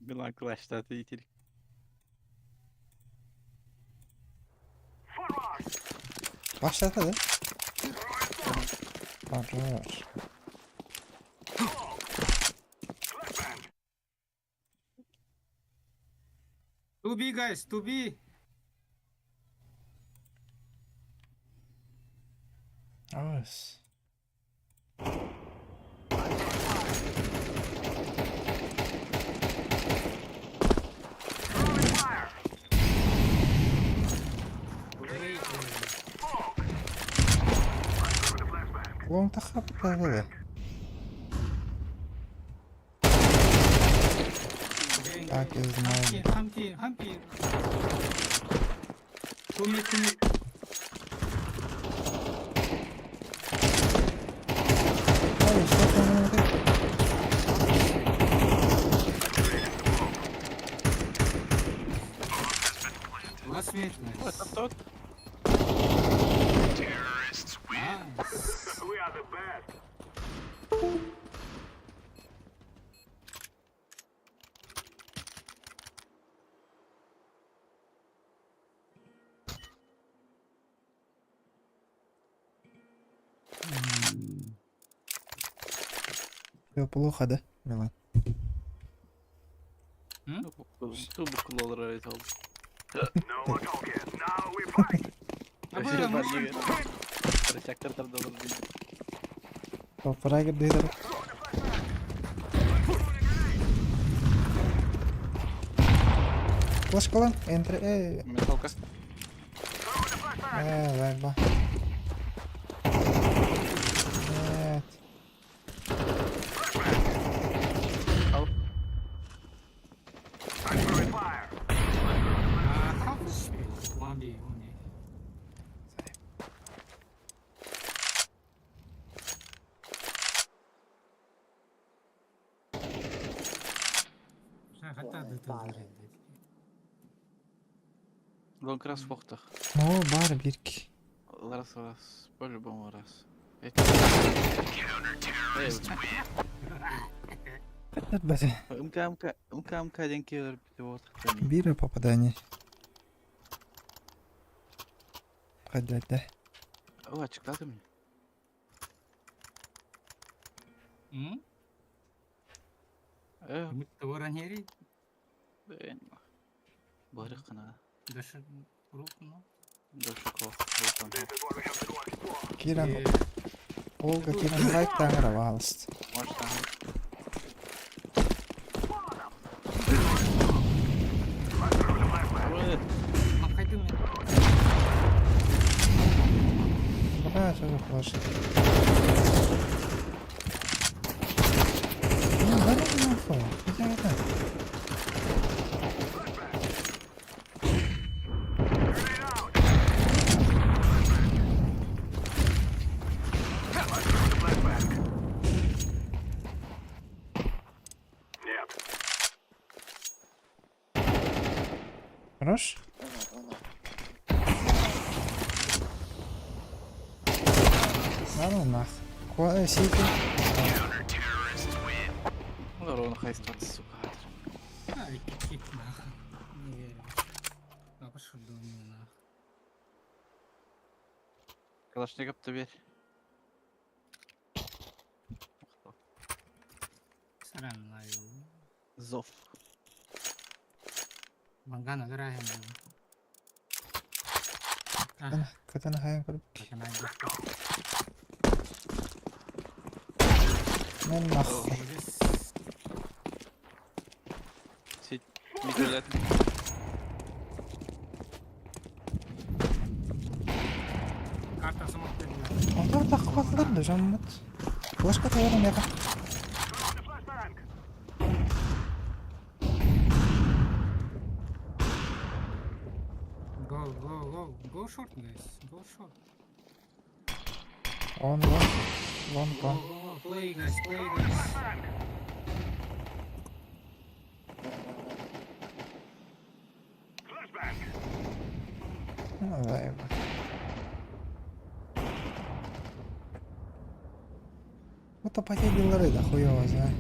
Милан клаштааты итирик. Başladı да? Хорош. To be guys, to be. Ось. Long тахаптагылы. Так и знал. Хамки, хамки. Two mid, two mid. Ой, что там надо? Last mid, nice. Ой, там тот. Nice. Всё плохо, да, Милан? Тубукулалар evet oldu. Абы, Çaktır Toprağa girdi. Флешка Энтри. Эй, Металка. э, лайба. Нет. Ал. Half HP. One B, one B. Hatta da Long раз vochtig. Ну, бар бирки. Раз раз. По-любому раз. Бәсе. МК МК МК МК ден келер бите Бир попадание. Hadi да. О, açıkladı mı? М? Э, Воранери? Барых кына. Даже руку, ну. Дошко. Киран, Olga Киран лайк таңыра валст. Может там. Бра, что за флеш? Ну, да ну нахуй. Хотя это. Хорош? Да ну нах. Куда сити? Ровно хай сука. Ай, кик нахуй. Не верю. А пошел до меня нахуй. Калашников тебе. Саран лайв. Зов. Мангана дорогая. А, Катана хайан көр. так она Мен нахуй. Сеть. Микролет. Карта сама Онтон тахпатлар да жаммыт. Флешка таярым яка. Go, go, go. Go short, guys. Go short. Он вон. Вон Go, вон. go, go. Play, guys. Play, guys. Ну, заеба. Вот апатия дилары да хуёво знаю.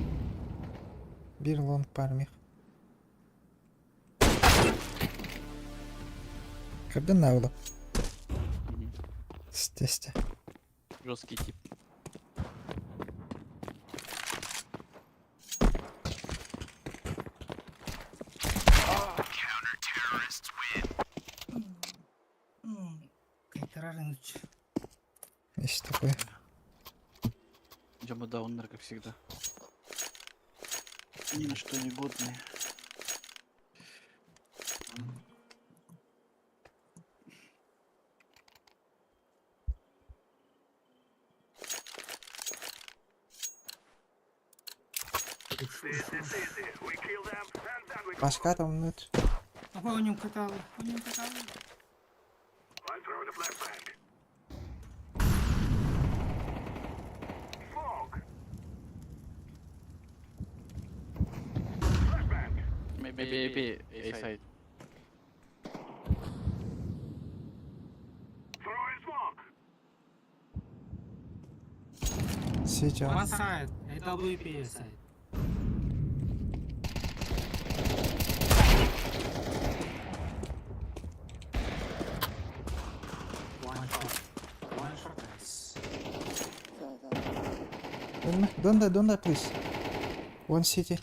Бир лонг пармих. Көрдүн наабыла. Сте сте. Жесткий тип. Кайтарар нучча. Есть такой. Идем даунер, как всегда. Ни на что не годные. Башка там нет. Ой, он катал, он катал. Maybe A, B, A side. Сейчас. One side, AWP side. One shot. One shot. Nice. Don't, don't die, don't die, please. One city.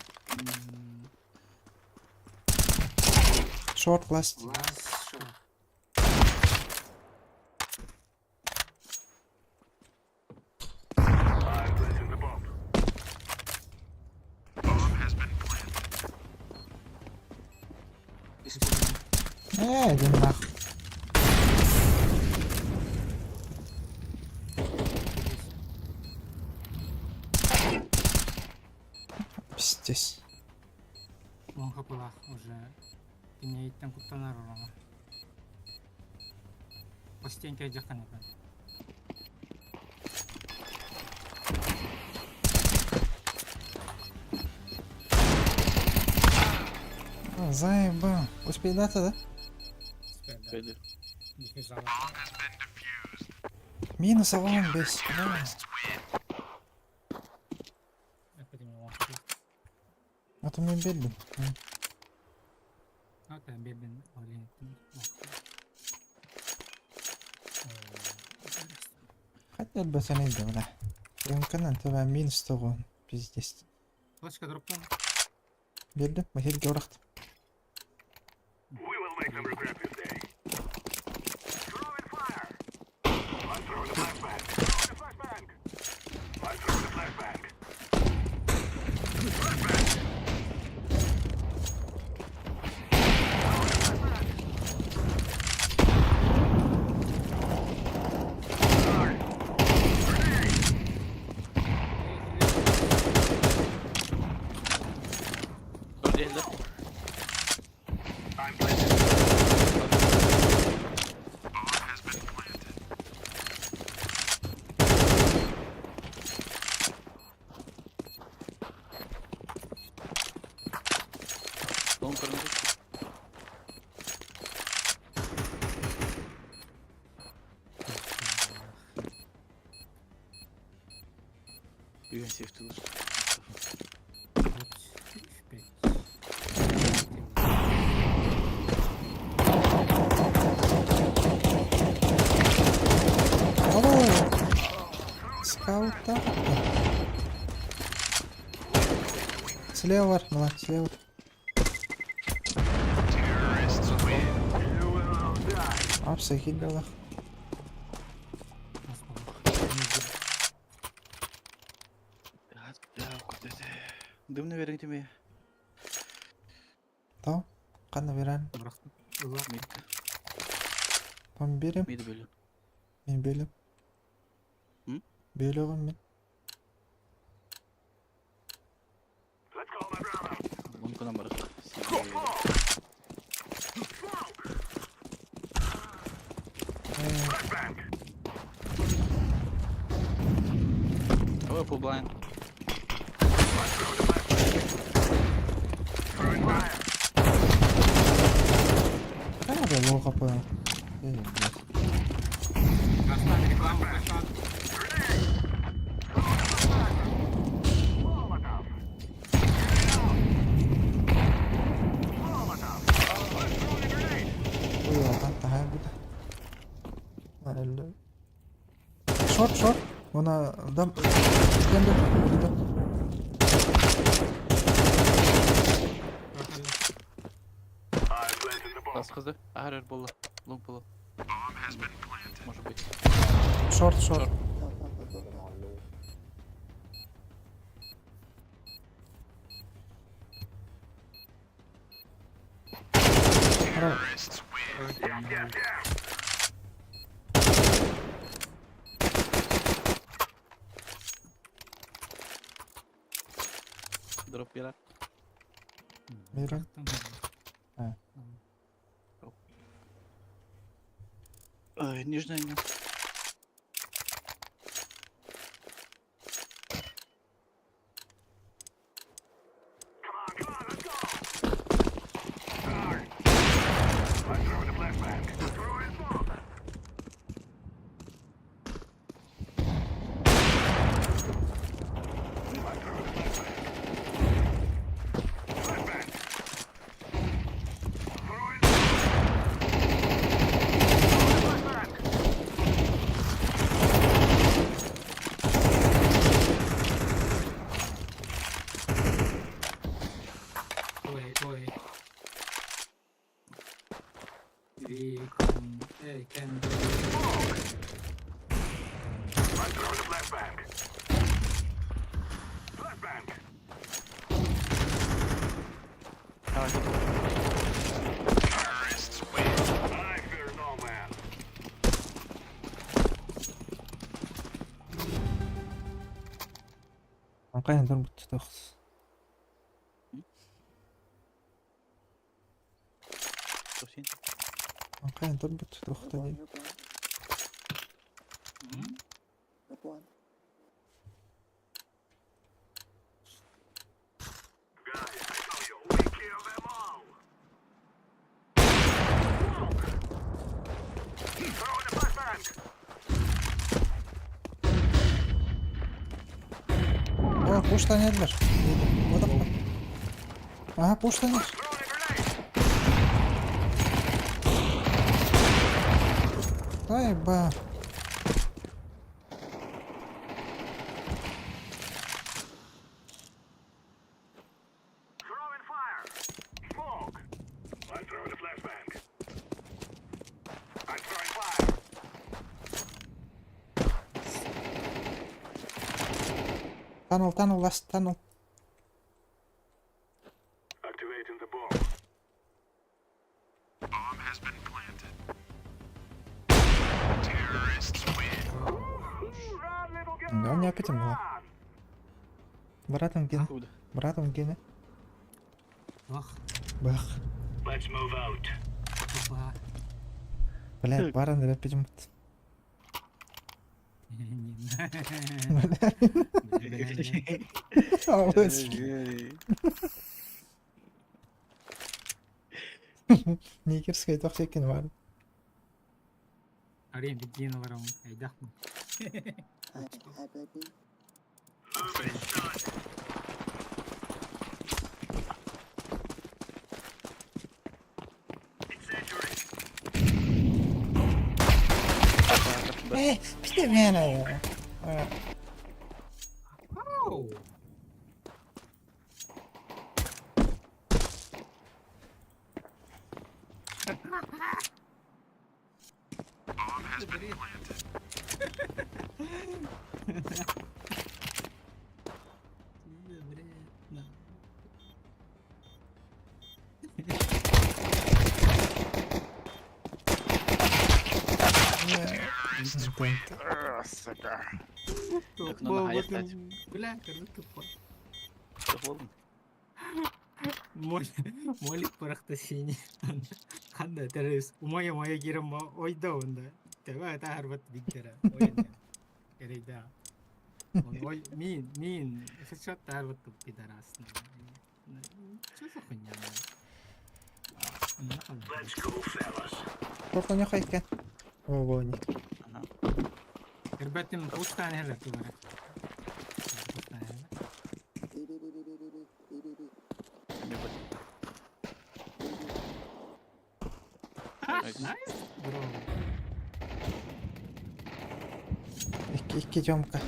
Short last. Last shot. Э, иди нахуй. Пиздец. Он хапылах уже. Кинеиттен куттанар урана. По стенке одехтан екен. А, заебал. Успей даться, да? Пойду. Дефюзала. Минус аван, без. Да. Опять у него хп. А то мне бедный. Это бебен олень. Хотел бы ценить, бля. يمكن تبع минус того. Пиздец. Флешка дропнул. Берді, махерге орақты. Тоже есть, да? Дом көрінді. Үйген сейфті лучше. Алло! Скаута. Слева, бар, мына, слева. Апса килді. Дымны берің теме. Тау, қаны берән. Мид. Пам берем, Мид бөлі. мен белем. М? Белегім мен. Лонкынан барық. Давай full blind. Қана лоға қоямын. Эй, блядь. Реклама пошла. Ой, алған тағай бұда. Өллө. Short, short. Уонна дам кем да Тас хызы. Аһар буолла. Long буолла. Может быть. Short, short. Браво. Drop биэрэр. Мирон. А. Ой, нижняя не. Ой, ой. We can, hey, can Давай. Анкайын ضربت تخص. Тусин. Анкайын ضربت تخت Hmm? О, пуштан эдилер. Aha, пуштан Ай, ба. Tunnel, tunnel, last tunnel. Да, не опять было. Братом ген. Откуда? Братом гене. Ох, Бах. опа. Бля, баран опять. Не Нигерская тохсекин бар. Арен, бензин варом. Айдахну. Hi, baby. Э, пизде меня. Оу! Так, ну, нога ехать. Бля, короче, тупой. Холодно. Молик парахта синий. Ханда террорис. Умая моя гирма ойда онда. Тева это харбат биттера. Ой. Эрейда. Ой, мин, мин. Сейчас тарбат пидорас. Что за хуйня? Просто не хайке. Ого, не. Ага. Ребятин, пустая не говорят. B, B, B, B, B, B, B, B, B, B. Не будет. Nice, bro. Икки Тёмка.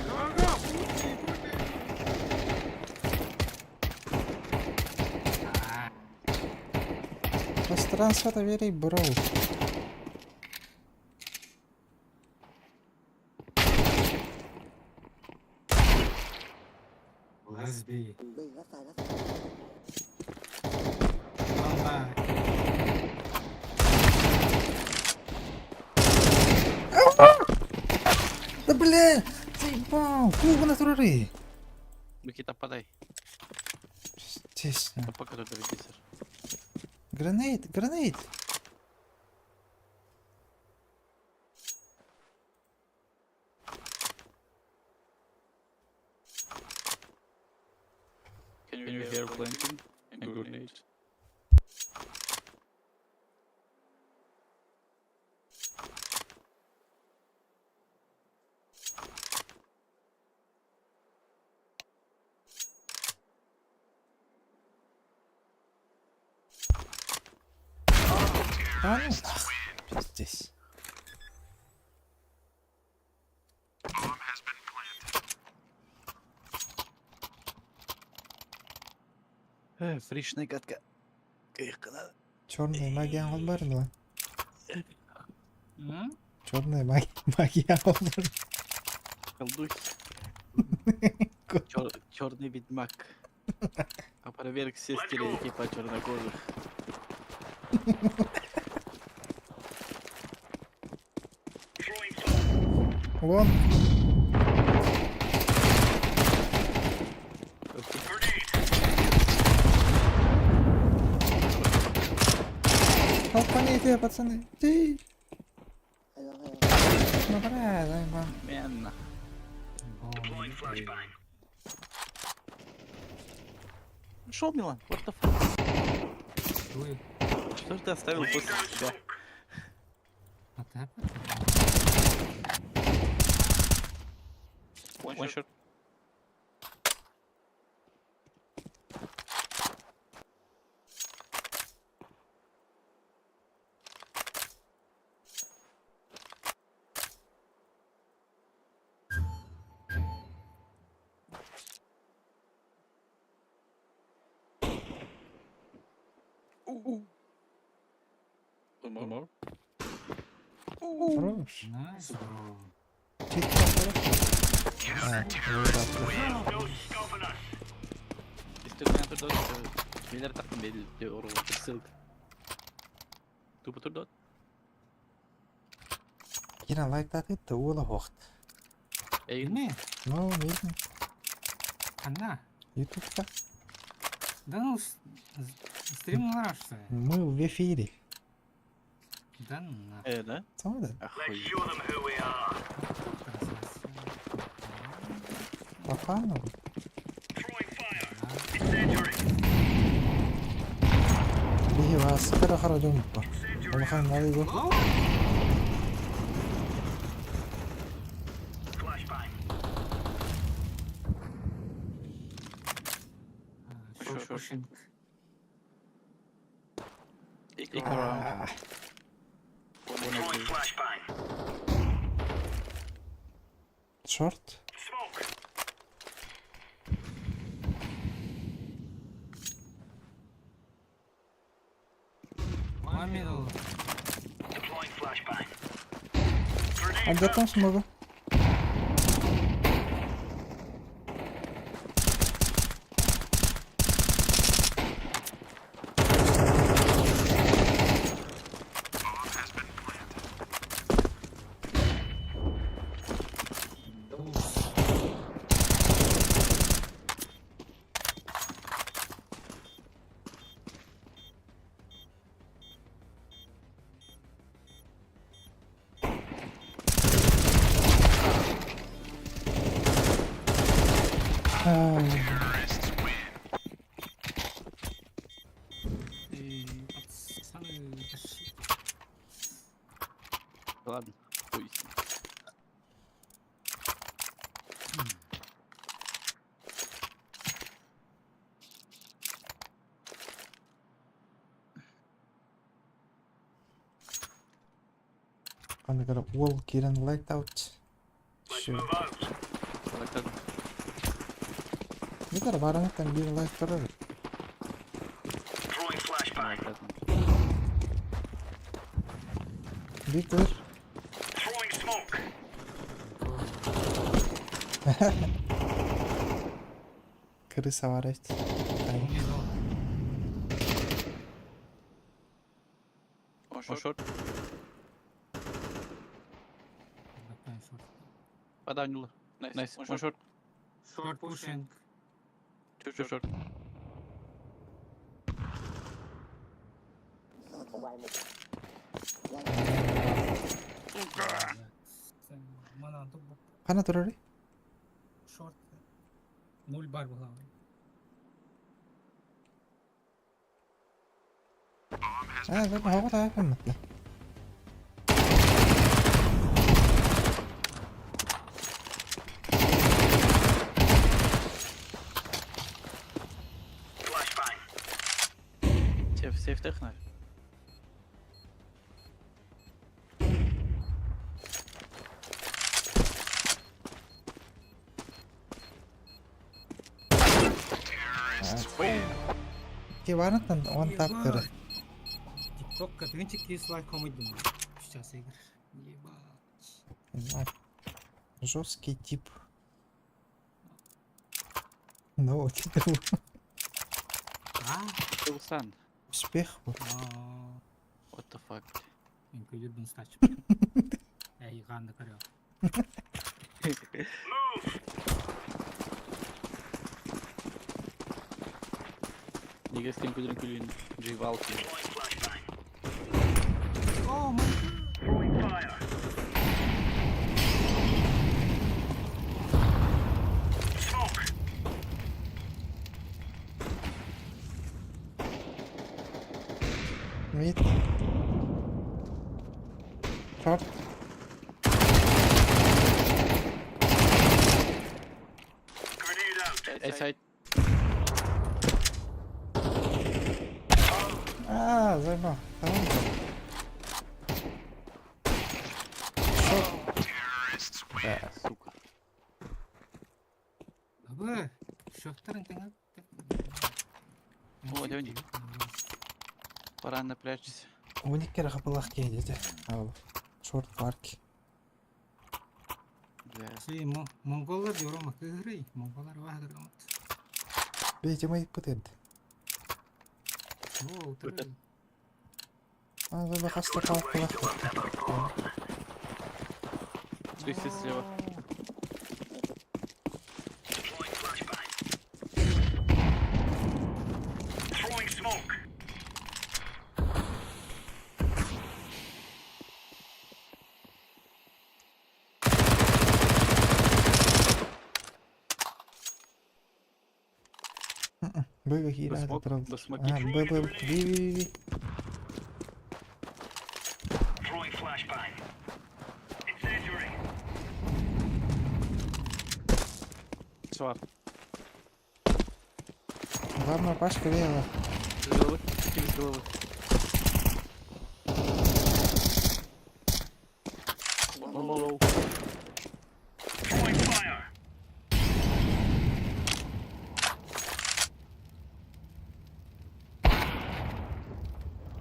Пространство доверий, бро. Let's be. B left side, left side. Bomba. Да бля! Заебал! Куба турары! Никита, подай. Пиздец. А пока тут регистр. Гранейт, гранейт! Can you hear planting and grenade? Да ну нахуй. Пиздец. Фришная катка. Кайфка Черная магия албарла. М? Черная магия, магия албарла. Колдуй. Черный ведьмак. Опроверг все стереотипы о чернокожих. Вон. Толпаните, пацаны. Ты. Hello, hello. Ну, бля, заебал. Менно. Bomba. Ушел, Милан? What the fuck? Ой, Что же ты оставил после себя? а ты опять? One shot. One more. Хорош. Nice, bro. Чисто хорошо. А, вот так. Истерген турдот, Миллер тахтан бел ссылка. Тупо турдот. Кира лайктаты уола хохт. Эй, Не, Ну, видно. она. Ютубта. Да ну, стрим нравится. Мы в эфире. Да ну нахуй. да? Смотри, Охуеть. по фану. Биһи вас кара хара дьоммуппар. Улахан налыгу. Шо, шо, Pushing. Икора. Шорт. One middle. Алдьятан смогу. Ай, Пацаны, пошли. Ладно, хуй с ним. Аны кара уол киирэн light out. Еще. Лайктадым. Метр бараныттан биир лайк турар. Лайктадым. Биир турар. Крыса бар эбит. Ай. Не знал. One short. Баттан short. Подавнила. Nice. One short. Short pushing. Two short. Блядь. Манан тут Ханна турарый? Short. Ноль бар главный. А, да, хоҕо таайпын. Сейф, сейф технарь. Ки барыттан он тап турар. Тиктокка 32 лайк комойдум. Сейчас игр. Ебать. Знаю. Жесткий тип. Ну, вот это А? Кылсан. успех. Вот. А. What the fuck? Мен көйдүрбүн стач. Эй, канды көрө. Неге сен күлдүрүн күлүн жибалки. О, my God. Mid. Short. A side. А, заебал. Давай. Short. Да. Сука. Абы, шоттарын таңа. О, дядя. Пора напрячься. Уникер хапылах кейдете. Ал. Шорт парки. Бля. Си, монголлар диорма кыгырый, монголлар вагыр. Бейте май пытырды. О, утыры. А, заебал хаста қалып Суицид слева. Б хира До смок, до смоки. А, Б, Б, Ви, Ви, Ви. Швар. Главное, пашка лево. С головы. Скинь с головы. One more low.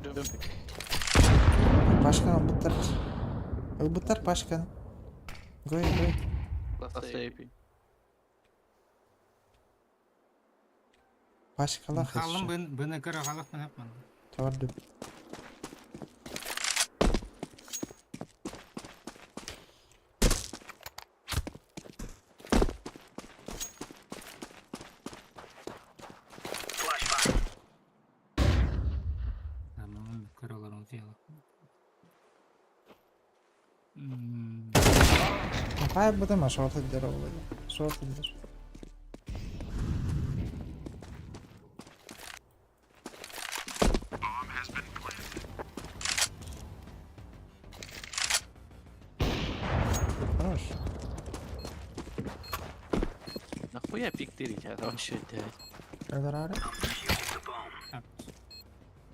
Jumping. Пашканы бұттар. Бұттар пашканы. Гой, гой. Last AP. Пашкалах Халым еще. бын быны көрө халык мен апман. Торды. Tamam, көрөлөр он зела. Пай бұдыма шорты дер ол. Шорты дер. Хорош. Нахуя пик тырить, а вообще, блядь. Öldürari.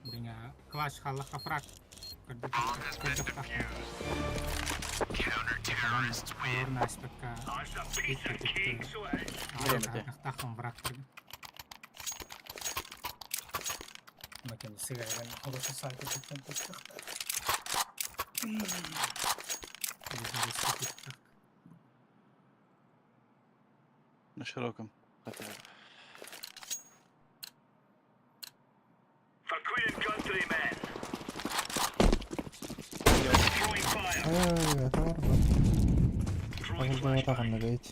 Бинга клаш халык афрак. Көрдөхтөххө олорун ааспакка икки аҕыйах бырахтаргын. На широком. Хотя бы. Ой, это барбат. Агылдыбатаҕына бэйт.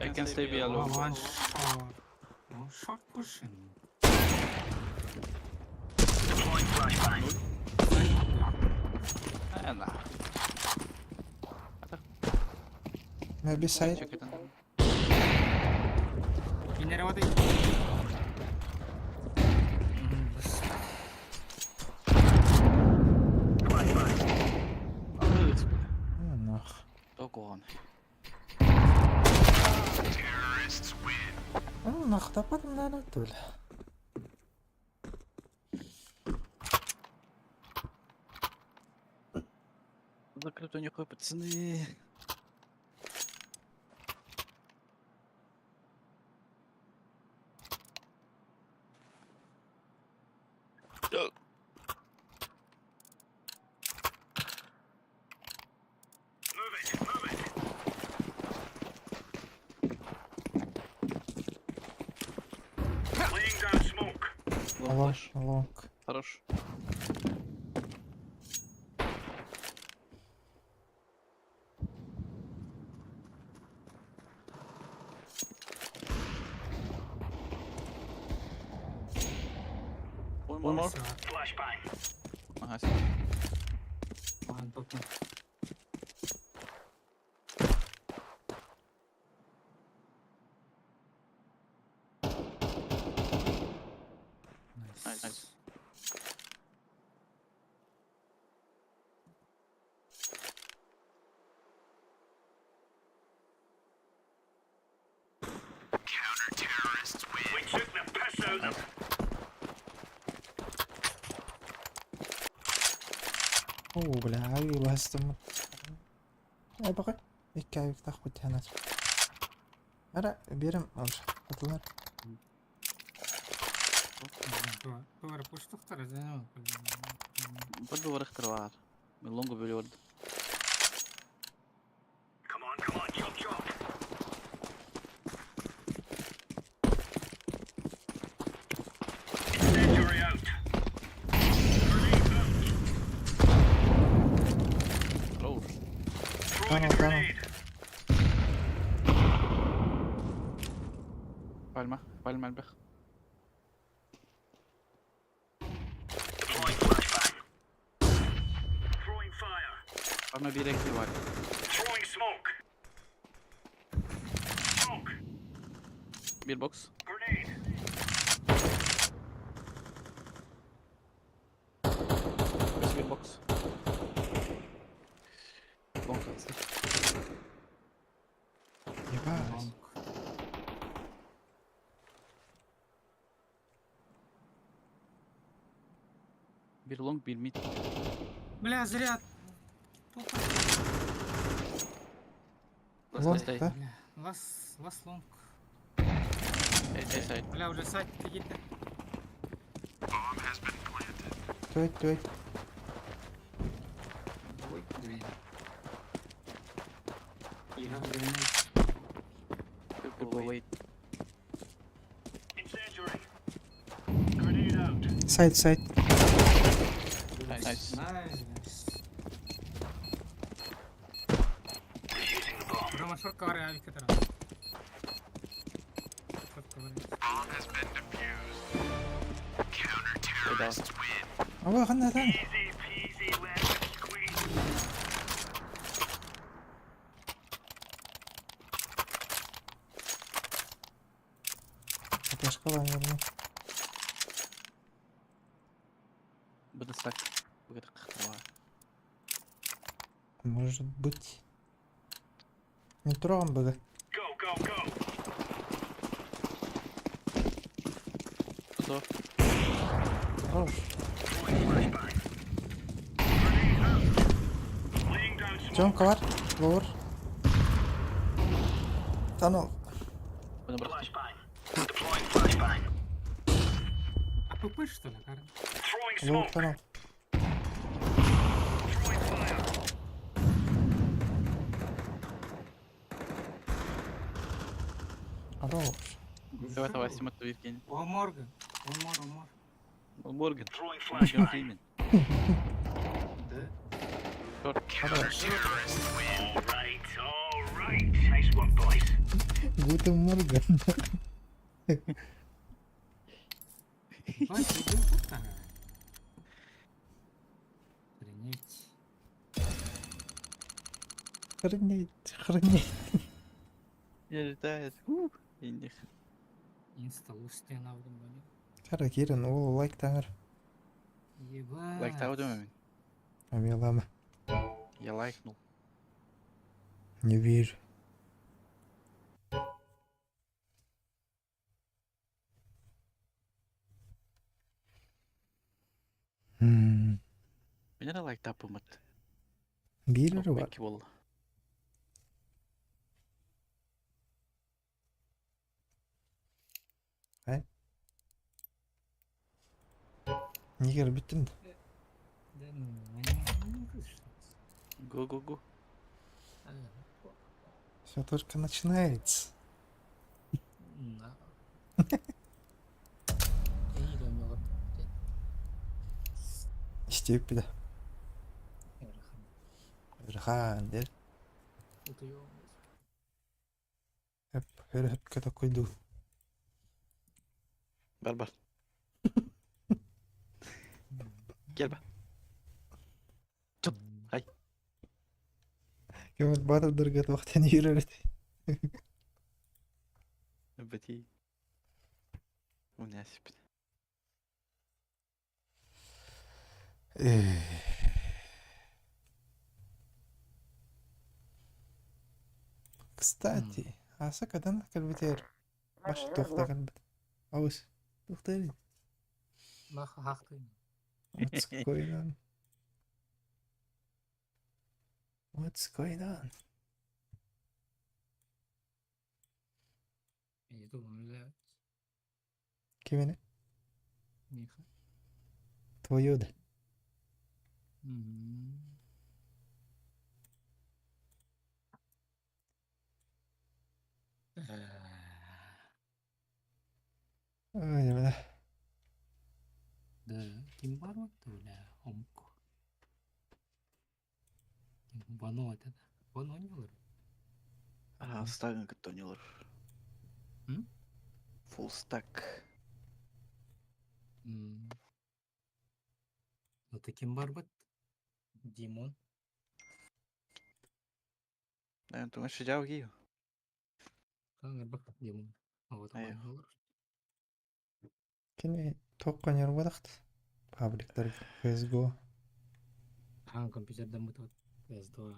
I can stay B alone. One short. One short pushing. На. Maybe side. Check it out. Кинere вот Нах. Догон. Нах, тапатым наверное, түл. Закрыто нихуя, пацаны. Long Long, flash. long. Хорош. One more. Ага, всё. One top. Nice. Nice. Nice. О, бля, айыластым. Ай, бака. Икки авиктах бутянат. Ара, берем, алшы. Атылар. Тугара пуштухтара зенем. برضو ورا اختراع من لونجو بيليورد. Хорош. Tamam, tamam. Пальма, пальма альбех. Пальма бирек var. Bir box. Bir box. Long atsı. Ебать. Bir long bir mid. Бля, зря. Тупо. Last Long, stay. да? Бля, last, last long. A, A side. Бля, уже сайт какие-то. Туйт, туйт. Ой, блин. You have grenade. People wait. Side, side. Nice. Nice, nice. Рома, short cover авик это. Short cover. Wait out. Aba, ханна тан. Флешка бар, наверное. Буду стак. Будет اختراع. Может быть. Не трогаем БГ. Кто? Хорош. Тёмка бар. Ловыр. Танул. Bunu bıraktım. АПП что ли, Карен? Ловыр танул. Хорош. Давай, давай, Сима, ты Евгений. О, Морган. О, Мор, о, Мор. О, Морган. Морган Фримен. Да. Шорт. Хорош. Guten Morgen. Ебать, иди вот так. Охренеть. Охренеть, охренеть. Не летает. Ух, индих. Инста лучший навык были. Кара кирен, ол лайк таңыр. Ебать. Лайк тау мен. Амилама. Я лайкнул. Не вижу. М, Меня на лайк тапымыт. Бирлер бар. Беки болду. Нигер бүттүм. Да ну, они не слышат. Го-го-го. А, Все только начинается. На. Эй, да, у него Истеп да. Ырхан дер. Хеп, хөр хеп ката койду. Бар бар. Gel be. Чоп. Ай. Кемет батыр дыргат вақтен үйрөрөт. Бати. Мунасип. Кстати, аса кадан калбитер. Баш тухта калбит. Аус. Тухта. Мах хахты. What's going on? What's going on? Я думаю, бля, Кимини? Миха. Твою да. М. Ой, бля. Да, ким бар вот, бля, омку. Вано это. Вано не olur. А, стагын кытонилар. М? Full stack. М. Ну таким бар бат. Димон. Э, думаешь, жау гию? Каңыр бак Димон. Вот Айо. olur. Кини тоққан барахт. Пабликтер CSGO. Хан компьютерден бут вот. PS2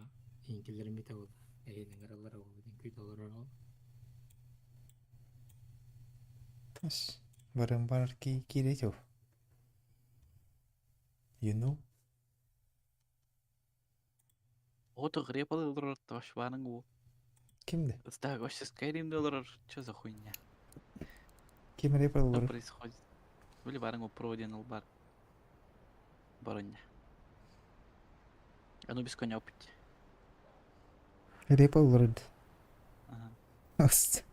инкилерин бите вот. Эйнен аралар ол, күйдалар ол. Тас. Барым бар ки киретев. You know? Ото грепалы таш барың го. Кимде? Так, вообще Skyrim'де олар, что за хуйня? Ким репер Что олар? происходит? Были барың го про бар. Барыня. А ну без коня опыт. Репер олар. Ага. Ас.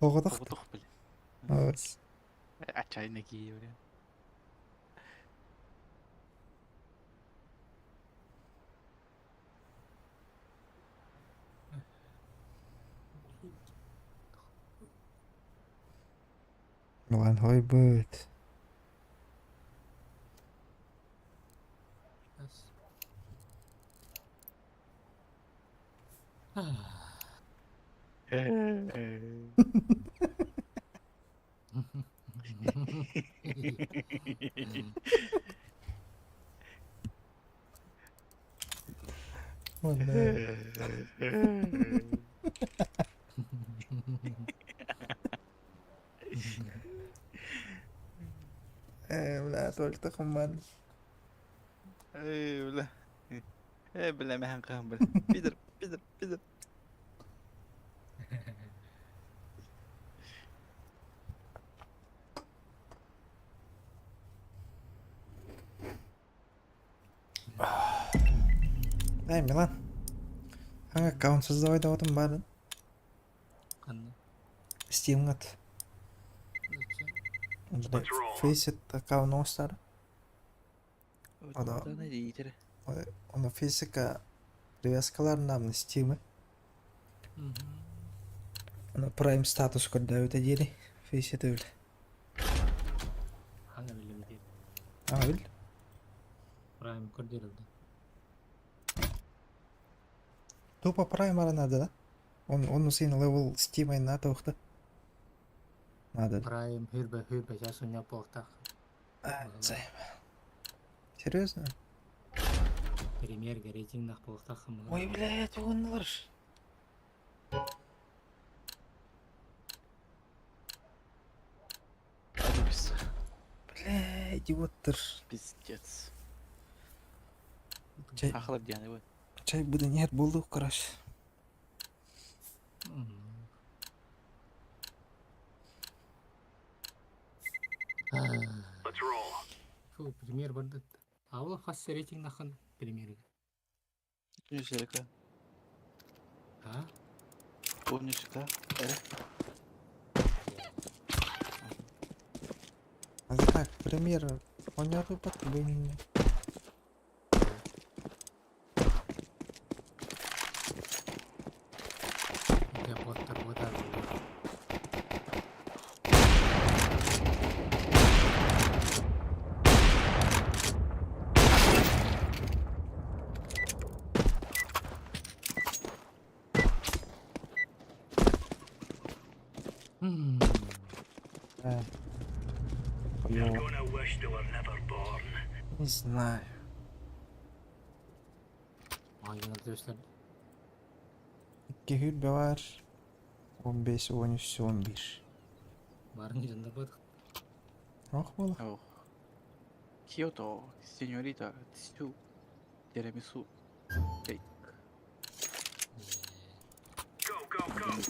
Оғадақ. Оготох, бля. Ас. Отчаянно кии, бля. Милан хой быт. Ас. Уонна Э, бля, только хуман. Эй, бля. Э, бля, мэһэн хаһан бля. Пидор, пидор, пидор. Эй, Милан. Хаҥа аккаунт создавай даҕатым баарын. Ханна? Steam'ҥат. Faceit аккаунт оҥостор. Ада. Ону физика привязкаларынан Steam'ы. Ону Prime статус көрдөөбүтэ диэри Faceit үл. Хаҥа биллим диир. А, үл? Prime көрдөрүлдэ. Тупо Prime надо, да? Он син level Steam надо ухта. Надо. Prime хүрбэ хүрбэ чаас унньа буолтах. Серьезно? Премьер рейтингнах буолтах. Ой, блядь, уоннар. Адубис. Бля, идиоттар. Пиздец. Чай, Ахлар диэн вот. чай буду нет, буолду, короче. Фу, премьер бардыт. Аула хас рейтингнахан премьер. Нюсерка. А? Помнишь, да? А так, премьер, понятно, подбынь. Я боттар боттар. Э. Хуёво. Не знаю. Ай, надо Икки хүрбэ баар. 15, 13, 11. Барын дьоннор бат. Ох буола. Ох. Киото, сеньорита, цю, тирамису, кейк.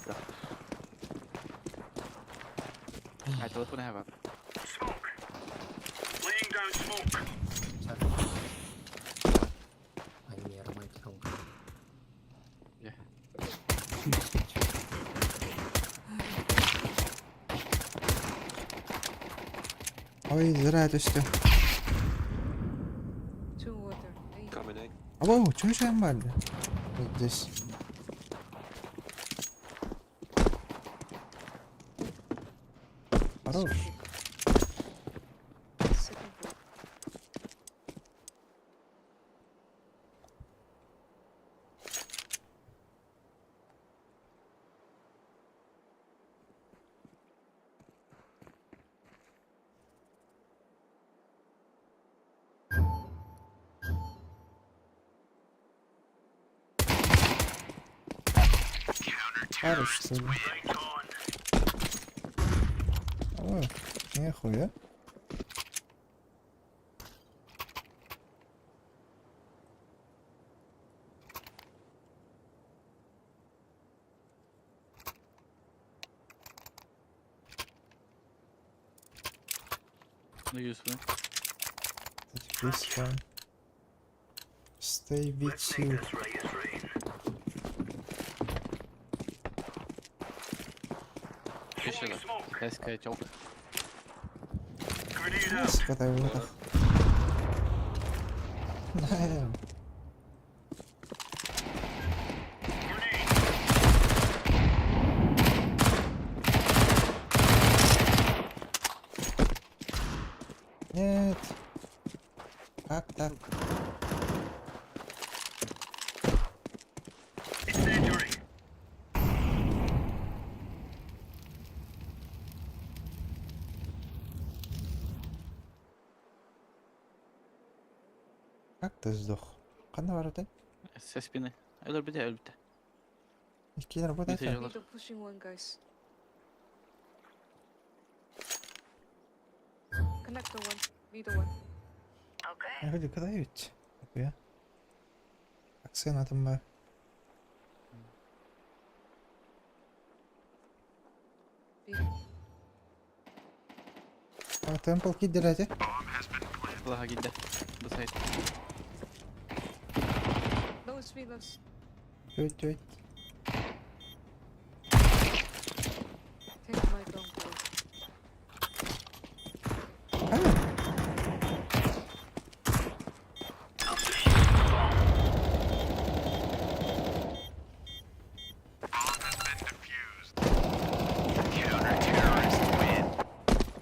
Да. Ай, телефон have. Ай, романтика. Yeah. Ой, зря это все. Two water. Eight. Coming in. Алло, что еще нормально? Вот здесь. Хорош. Second floor. Хорош, что ли? О, нихуя. Ну, useful. This one. Stay with you. Еще да. Китайская телка. Скатай вот. Damn. Нет. Как так? Как ты сдох? Ханна барытай? Со спины. Өлөрбүтэ өлбүтэ. Иккиэн работает. Митя. Middle pushing one, guys. Connector one. Middle one. Я говорю, когда ведь? Нихуя. Акцент там ба. B. А темпл кидерете? Лаха киирдэ. Бу сайт. Low speed, low. s- Чуть чуть. Take my gun, bro. А,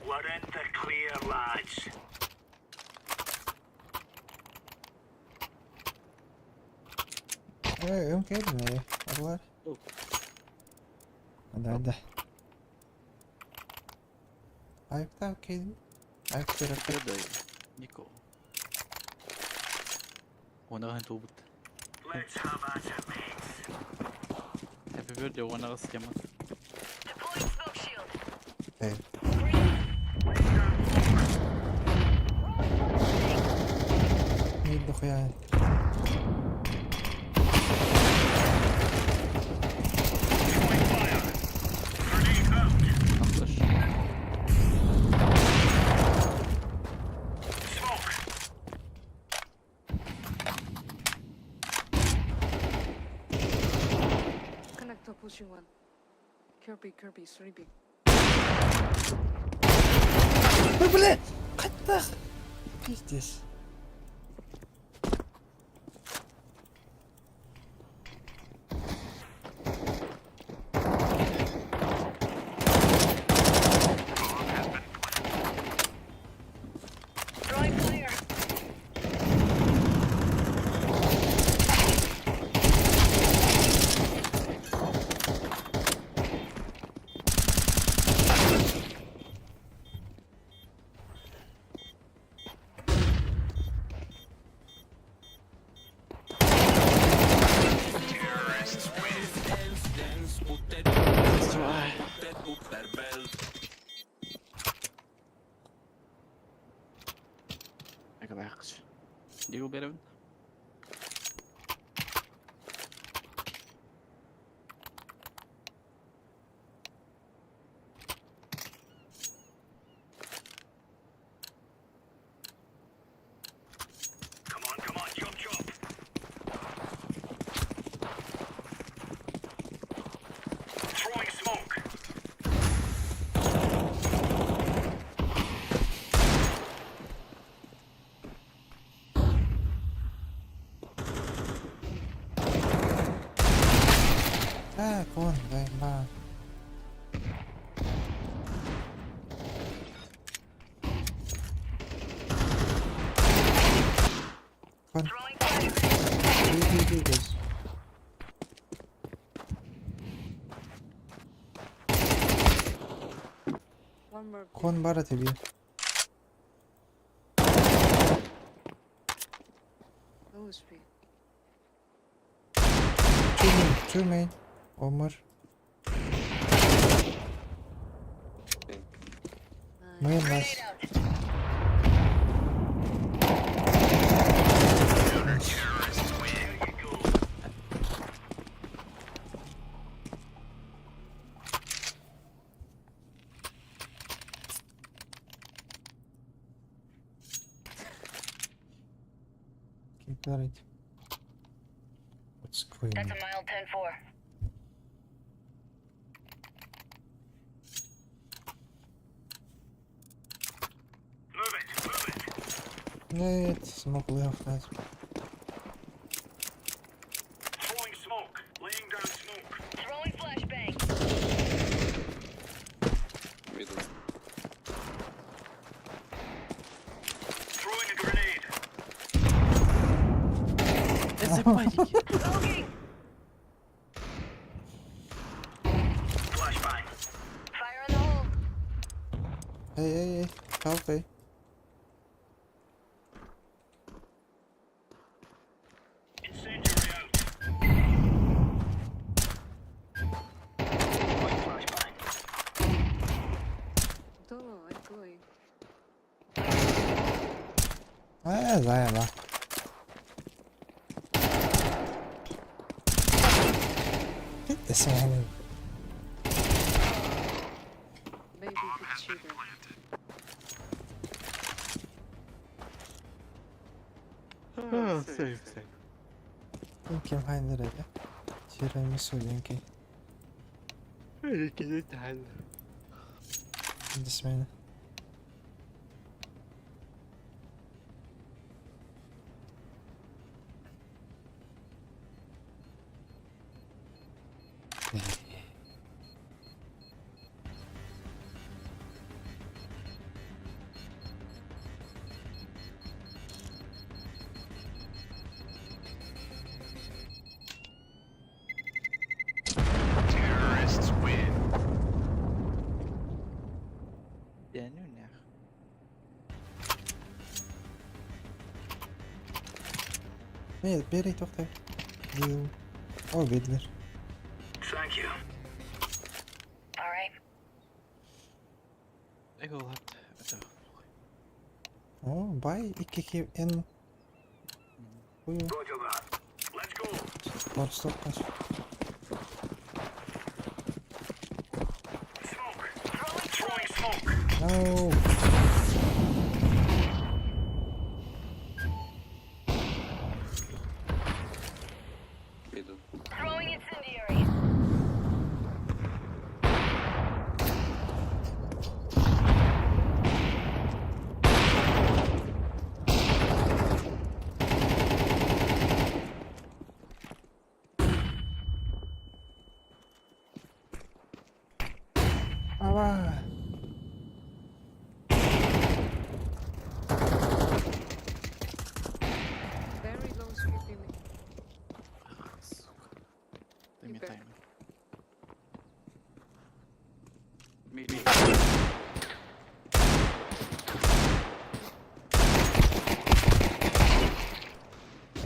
We're in the clear, lads. Эй, МК-1 Орлар. Да, да. Айпта окей. Айпта Кырдай. Нико. Уонаҕын туубут. Let's have at it, mates. Happy birthday уонаҕас тема. Эй. Не дохуя. Throwing fire. Grenade out. Апташ. Smoke. Connector pushing one. Kirby, Kirby, 3B. Ну, блядь! Хайдах? Пиздец. Эгэ Диго беребин. Come on, come on, chop, chop. Throwing smoke. Так, вон, дай, ба. Вон. Иди, иди, guys. One more. B. Кон бара тебе. Low speed. Two main, two main. One more. Nice. Main last. Nice. Keep that it. What's going That's on? a mild 10-4. Move it, move it. Нет, смог left, nice. Throwing smoke. Laying down smoke. Throwing flashbang. Middle. Throwing a grenade. Smoking. Flashbang. Fire in the hole. Hey, hey, hey, help, hey. Incendiary. Э, заеба. Эсмэһэн. Maybe the cheater. Safe, safe. Ким хайныр Тирамису диэн تعال. Дисмена. Terrorists win. Ja, nu нах. Не, бери тохтой. О, бидлер. Thank you. All right. Ik wil het. Zo. О, бай, икки эн. Хую, Roger that. Let's go. барсток каш. Smoke. Throwing smoke. No. Throwing incendiary. Ава. Very low speed limit. Сука. Дай мне Ибо. таймер.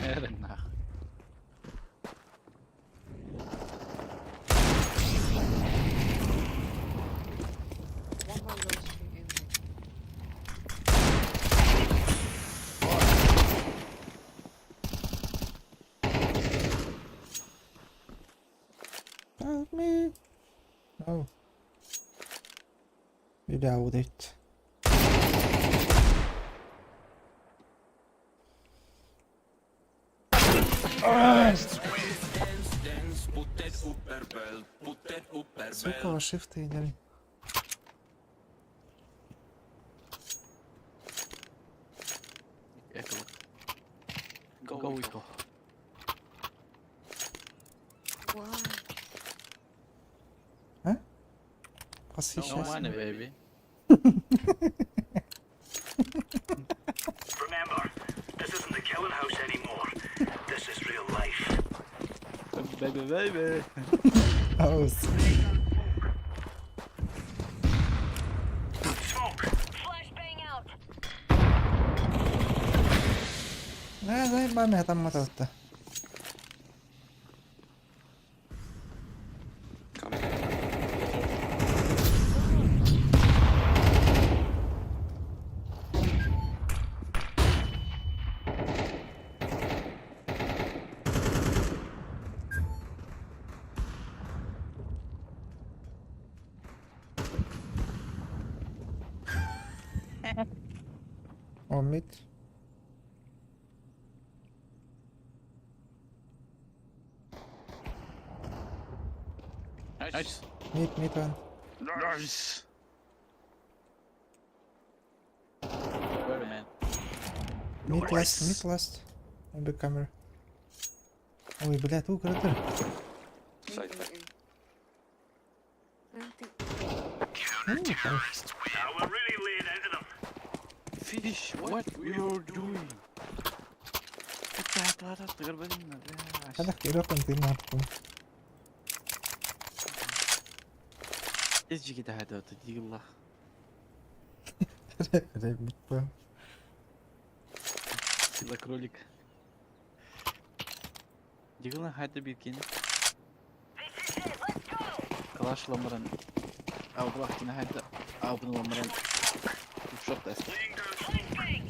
Эрен нахуй. One more low speed in. Help me. No. Without it. Сука, шифты идеально. Эко. Go, go. Why? No Восхищайся. money, baby. Remember, this isn't the killing house anymore. This is real life. Baby, baby. Хаос. Smoke. Flashbang out. Да, заебами там мотор-то. О, мид. Nice. Mid, mid one. Nice. Wait, man. Mid last, mid last. Maybe камера. Ой, бля, тут кратер. A, A, A. Planting. Ну, хорош. Now we're really laying into them. Fish, what you're doing? هذا اختيار كنت نعرفه. تجي كده هذا تجي الله Сила кролик. Дигла хайда биркин. This is it. Let's go. Калаш ламран. Ау блахтина хайда. Ау бн ламран. Шот тест. Laying down Flashbang.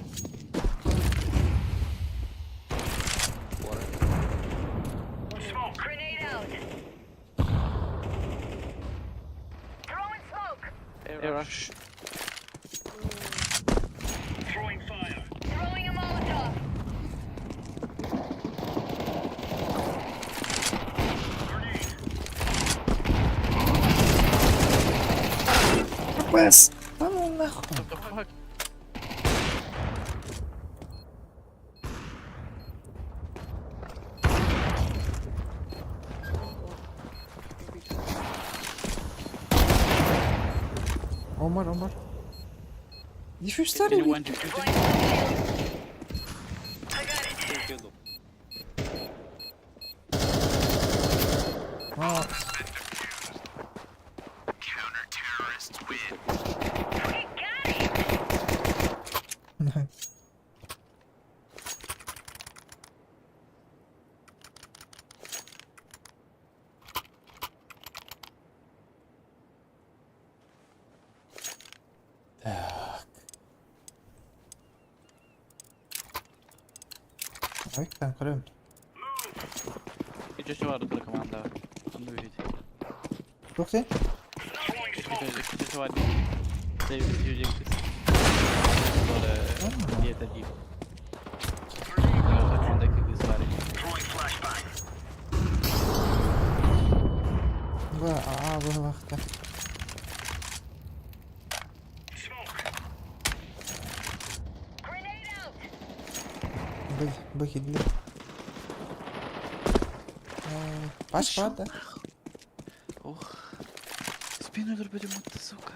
A rush. Throwing fire. Throwing a Molotov. Grenade. Пес! Та ну нахуй. What the fuck? Омар, Омар. Еще старый. Anyone to shoot Deploying smoke shield. I got it. it? А, We got it. Так. Ой, там крым. Ичи var da команда. Онду бит. Тух ты? Throwing smoke. Ичи var. Save Диета дип. Команда кигис var. Throwing flashbang. Ба, а, бұл вақта. Smoke. Grenade out. Б, Б хидли. Паш, да? Ох. Спину дурбедим сука.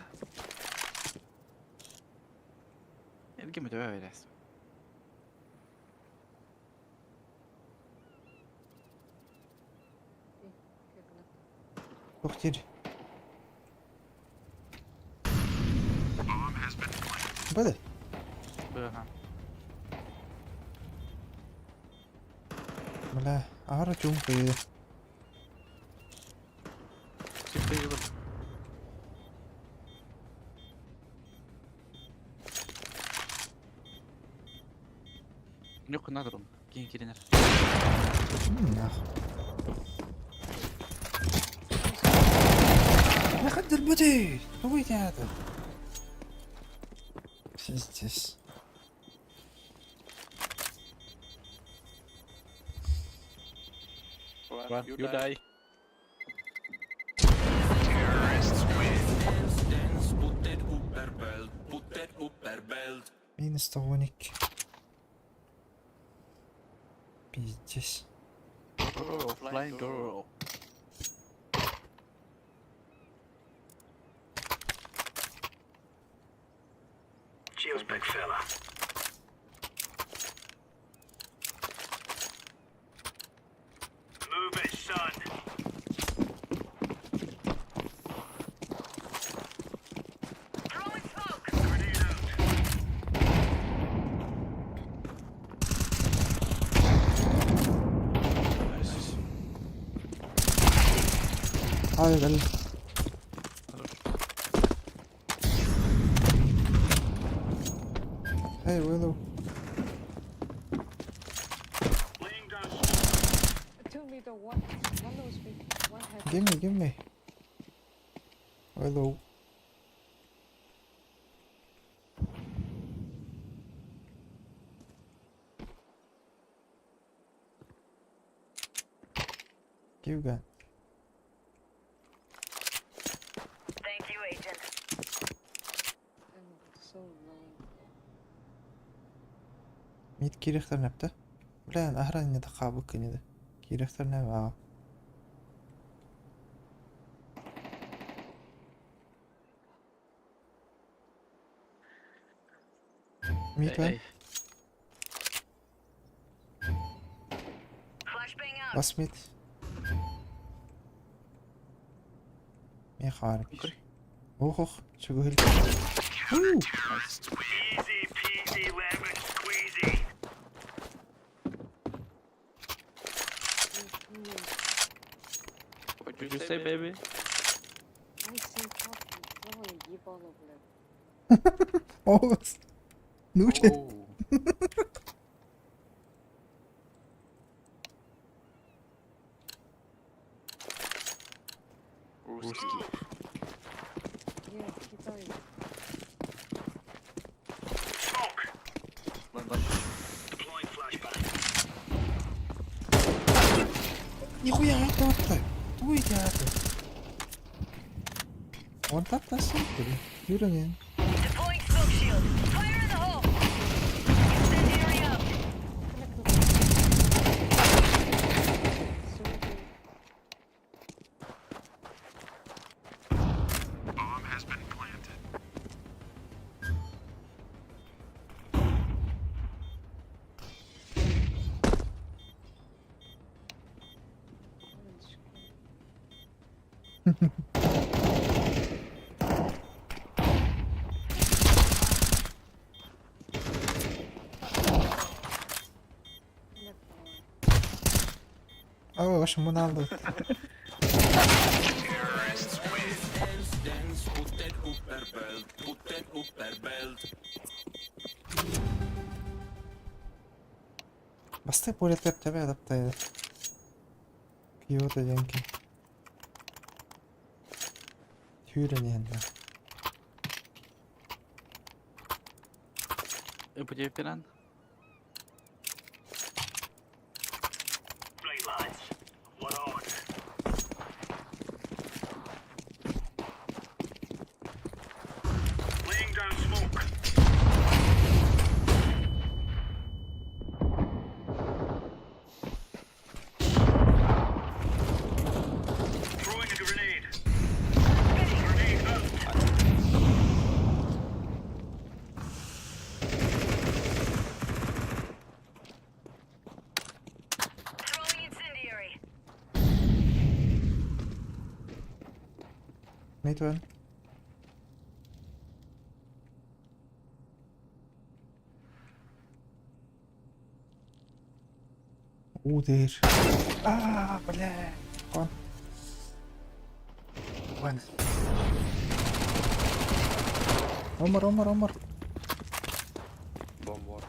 Эргим өтө берес. Тух тир. Б, Б. Бля, ара чум кыйды. Yok надо. Кийин киренер. Нах. Я хотел бы Выйди это. Пиздец. You die. Минус тоник. Пиздец. Flying girl. Cheers, big fella. Move it, son. Throwing smoke. Grenade out. Ай, бля. Hey, Willow. Laying down smoke. 2 meter, one, one nose mid, one head. Give me, give me. Willow. Give gun. Thank you, agent. I'm so low. Мид кирехтер нэпті. Блин, охрана не қабыл кенеді. Кирехтер нәп аға. Мид бар. Flashbang out. Бас мид. Мен харып. Ох ох, чүгіл. Easy peasy lemon squeezy. What did you say, baby? I say fuck you, давай ебало, блядь. Оғыз. Ну че? Oh. Русский. Yeah, he died. Smoke. One, one. Deploying flashbang. Нихуя это Туй театр. Он так тасит, Юрин. Deploying smoke shield. Fire in the hole. Incendiary out. So good. Orange. А, ваша муналу. Басты поле тэп тебе адаптай. Киота денки. Тюрин енді. Буде піран? Right, lads. We're on. Laying down smoke. Throwing a grenade. Grenade out. Throwing incendiary. Mid one. Удыр. А, бля. Он. Вон. Омар, Омар, Омар. Бомбор.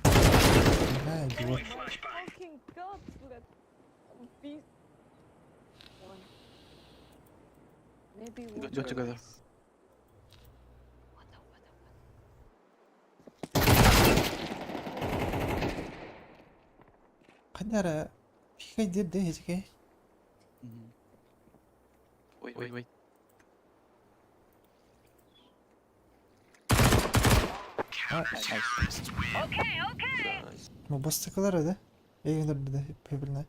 Бля, идиот. Flashbang. Fucking god, блядь. Beast. One. Maybe one. Go together. What the, what the, what? Қандара пикай деп де хечке. Wait, wait, wait. Nice. Okay, okay. Nice. Ну бастыкылар да. Эгендер да пебилне.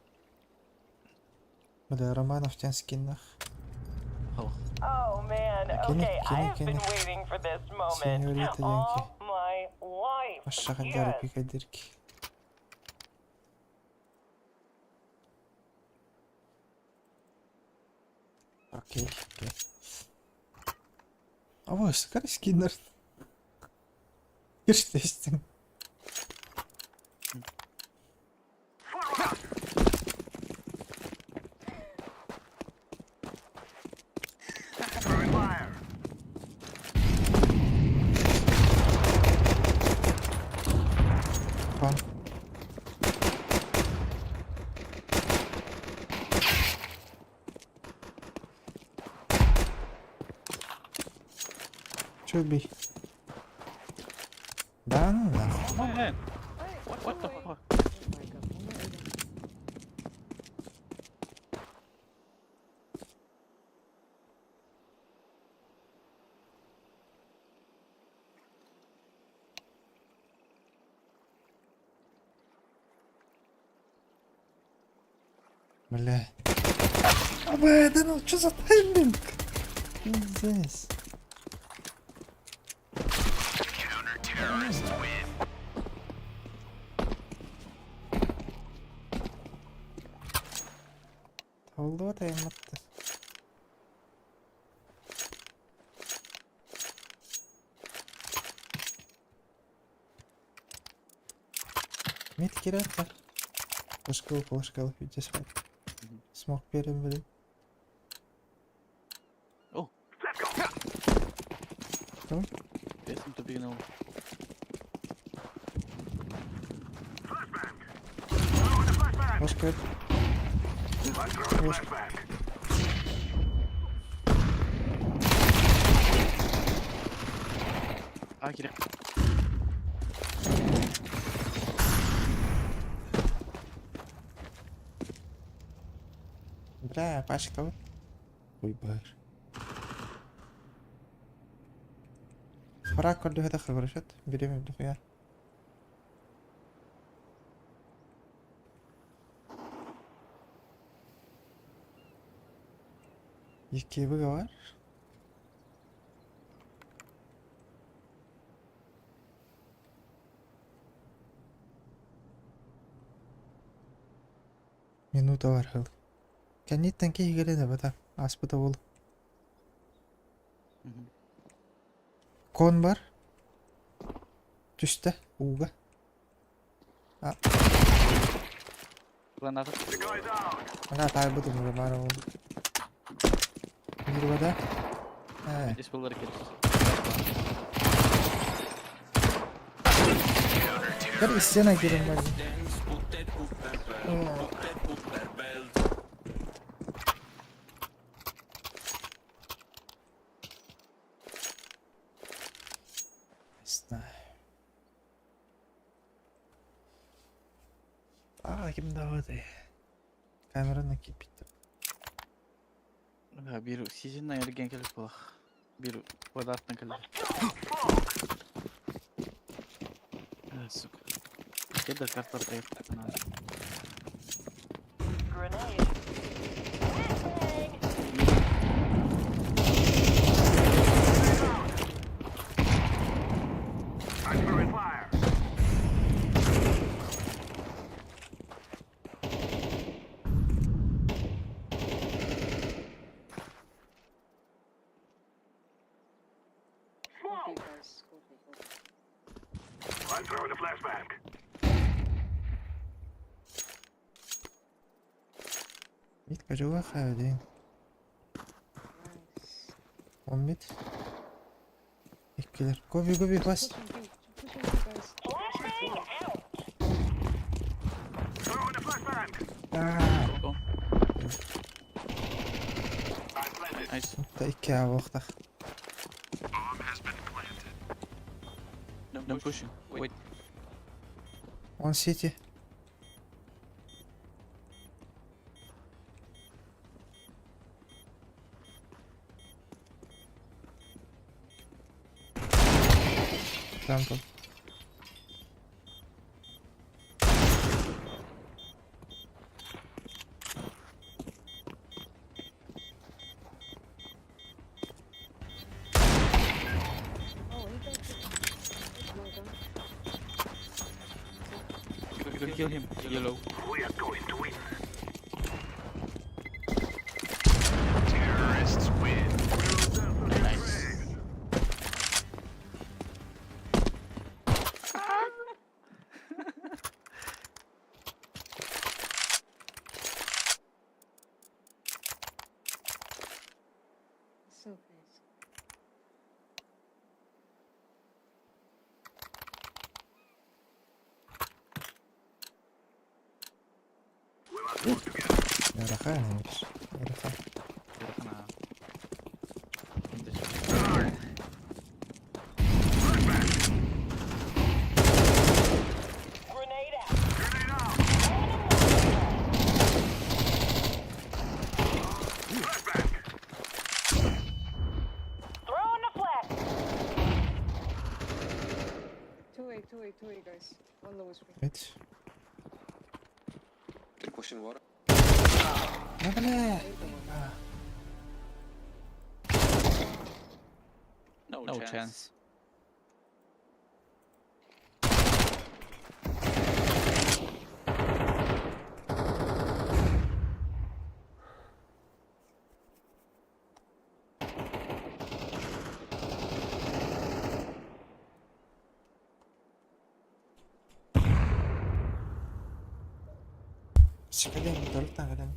Бля, Романов тен скиннах. Oh. Oh man, Кини, okay, I кини, have been кини. waiting for this moment Сеньорита Янки. all my life. Аша қандара Yes. пикай дирки. Окей, окей. А вот, скорее скиннер. Кирштестин. Throwing fire. Вон. Чё бей? Да ну нахуй. Man, Ай, what the ой. fuck? Oh my god, oh my god. Бля. А бля, да ну чё за тайминг? Пиздец. Oldu da yamattı. Мид кирятта. Пошкал, пошкал, видишь, Смог перем, блин. Oh. Let's go. Что? There's some to be now. Flashbang. Throwing a flashbang. Пошкал. I'm throwing a flashbang. А кире. Бля, пачка вот. Ой, бар. Фраг көрдөһө хабырышат. Берем дохуя. Икки бар. Минута бар хыл. Кэнниттэн киһи кэлэн бата. Аспыта ол. Кон бар. Түстэ. Ууга. Граната. Ана таайбытым уже баар ол. Мирбада. Э, Здесь был ракет. Бер стена кирен бар. Не знаю. А, ким давады. Камераны кипит. Да, бир сезонна эрген келип булах. Бир квадратный келип. А, сука. Кеда карта проехать надо. Grenade. Flashbang. I'm throwing fire. Go B, guys. Go B, go B. I'm throwing a flashbang. Митка жуга один. Nice. Он мид. Иккилер. Гоби, гоби, бас. Pushing B. Pushing B, guys. Flashbang out. Throwing a flashbang. Аа, Go. I'm planted. Nice. Та икки аахтах. Don't pushing. Wait. Он сити. Там тут. Oh, he got it. Well done. You can kill him. Yellow. We are going to win. Nice. So nice. Ыарахан эмиш. Ыарахан. Ыарахан. Grenade out. Throwing a flash. 2A, 2A, 2A, guys. One low screen. Мид. Да бля. No chance. Сикалем, толтан калем.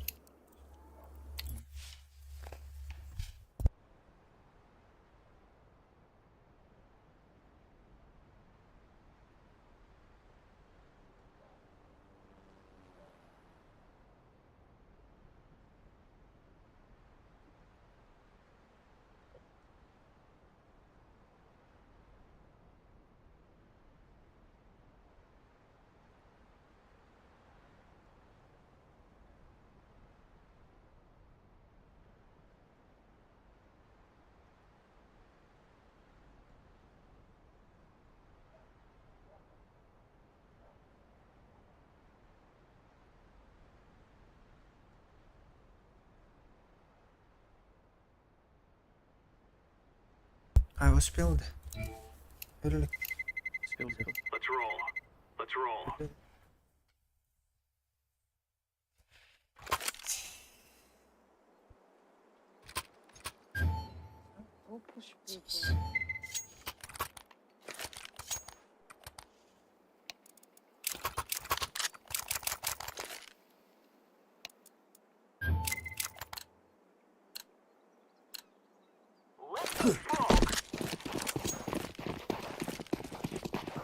А, успел да? Өлө. Успел, успел. Let's roll. Let's roll. Go push B, bro.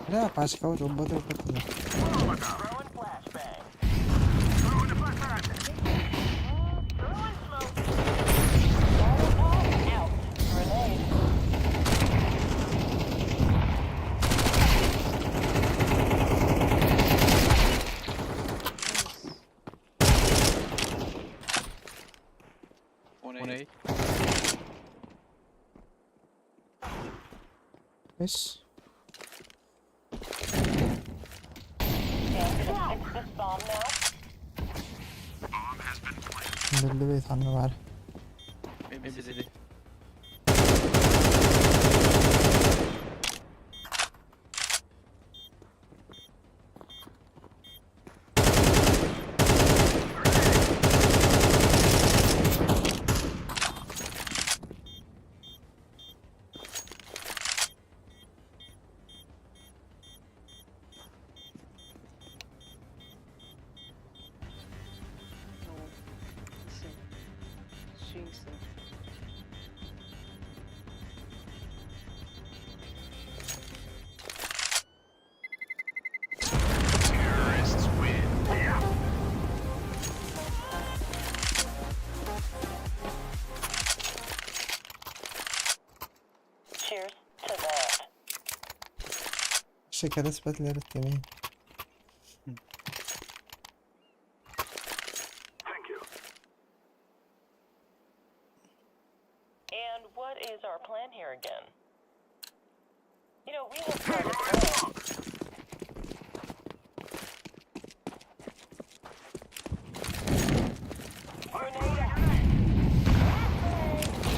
Бля, пачка вот ылбат ылбат. Throwing flashbang. Throwing smoke. Molotov out. Grenade. Nice. One A. Үс. And gonna fix this bomb now. Биллибит ханна баар. Maybe city. No. Listen. Swing sir. Terrorists win. Yeah. Cheers to that. Шекерес бэтлерит кэмий. Thank you. And what is our plan here again? You know, we have started well. Grenade out.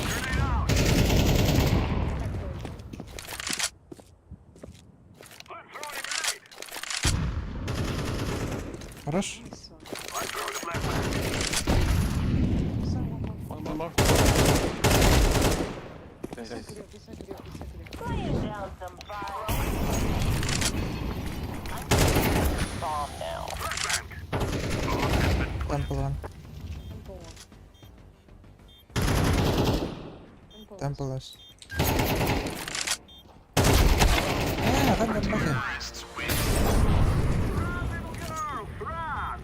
Grenade out. I'm throwing a grenade. Хорош? Nice one. I'm throwing a flashbang. Side one more. One, one more. Nice. Beside clear, beside clear, beside clear. Laying down some fire. I'm this bomb now. Flashbang. Temple one. Temple one. Temple. Temple is. Аа, ханна бахин. Terrorists win. Run, little girl, run.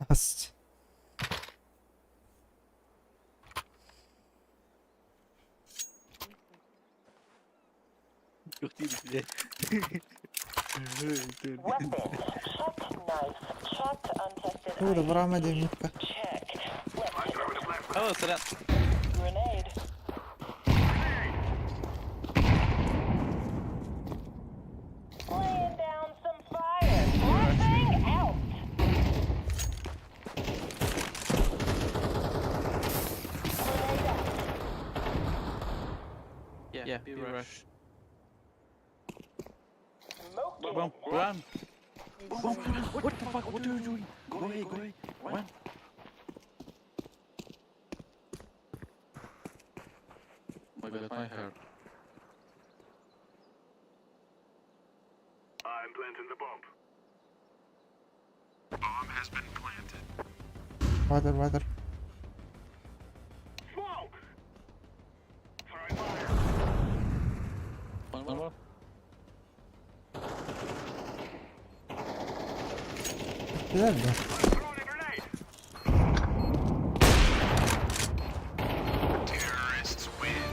Ас. Ух ты, блядь. Weapons. Check knife. Check untested. Тура IED. брама дневника. Check. Let's I'm throwing a flashbang. Hello, сорян. grenade. Laying down some fire. Flashbang out. Grenade out. Yeah, B rush. Smoking. Bomb, run. Bomb, run. What the fuck? What are you doing? Go away, go away. Run. Oh my god, my hair. I'm planting the bomb. Bomb has been planted. Water, water. Smoke. Throwing fire. One, one more. Билэр да. I'm throwing a grenade. Terrorists win.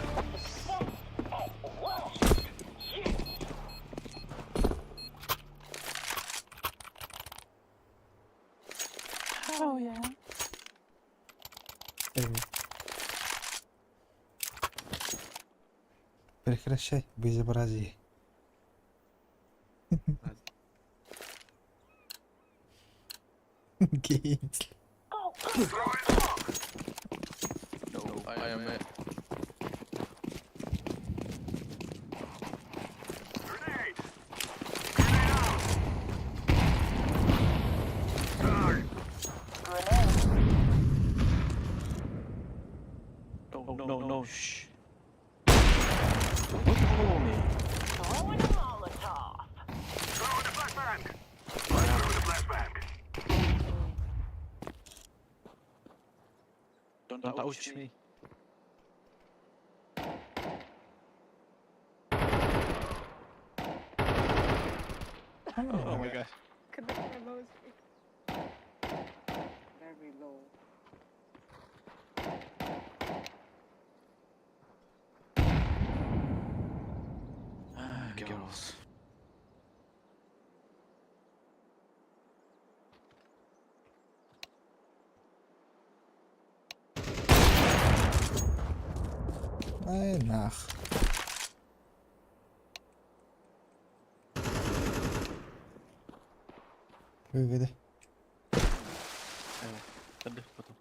Прекращай безобразие. Гей. Go, go. No, I am a... Grenade. No, no, no, shh. Don't follow me. Throwing a Molotov. Throwing a flashbang. Throwing a flashbang. Don't touch me. Oh my god. Connect my mouse. Very low. Ah, girls. Ай нах. Выведи. Э, отдых потом.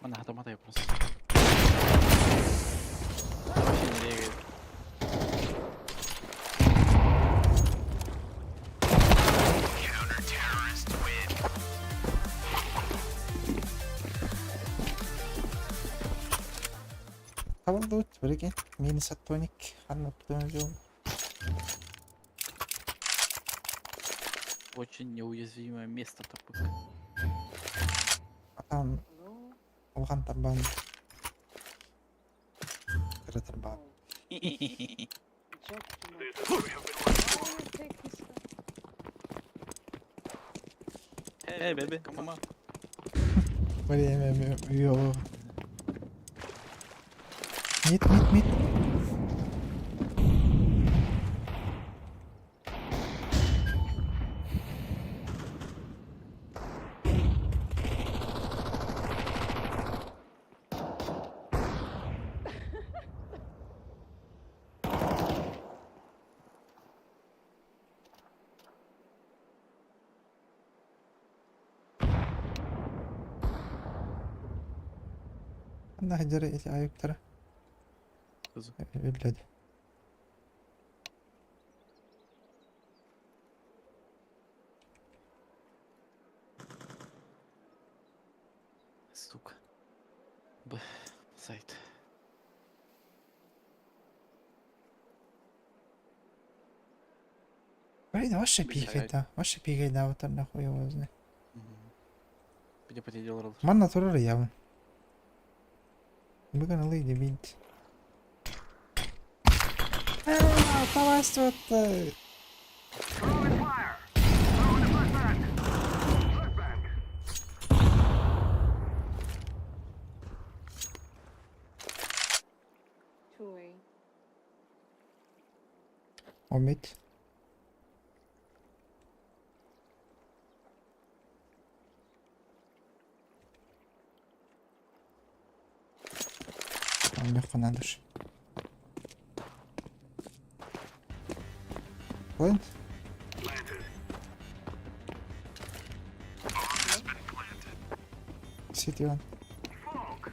Мана автомата я просто. Вообще не реагирует. Хабалдуут билигин минус тоник ханна тутун Очень неуязвимое место тапык. Атан Hello? улахан тарбан. Кыра тарбан. Jack to my... This is what we have been waiting for. Oh, take his stuff. Hey, baby, come on. Время йо. Мид, мид, мид. Ханна хадьары ити айыктара. Кызы. Үллэди. Сука. Б. Сайт. Блин, ваша Блядь. пикай да. Ваша пикай да, вот нахуй его знает. Где потерял ролл? Ман натурал явно. We're gonna leave the beat. А, таваствует. Throwing fire. Throwing a flashbang. Flashbang. 2A. Omit. Легко надо же. Плент? Planted. Сити он. Fog.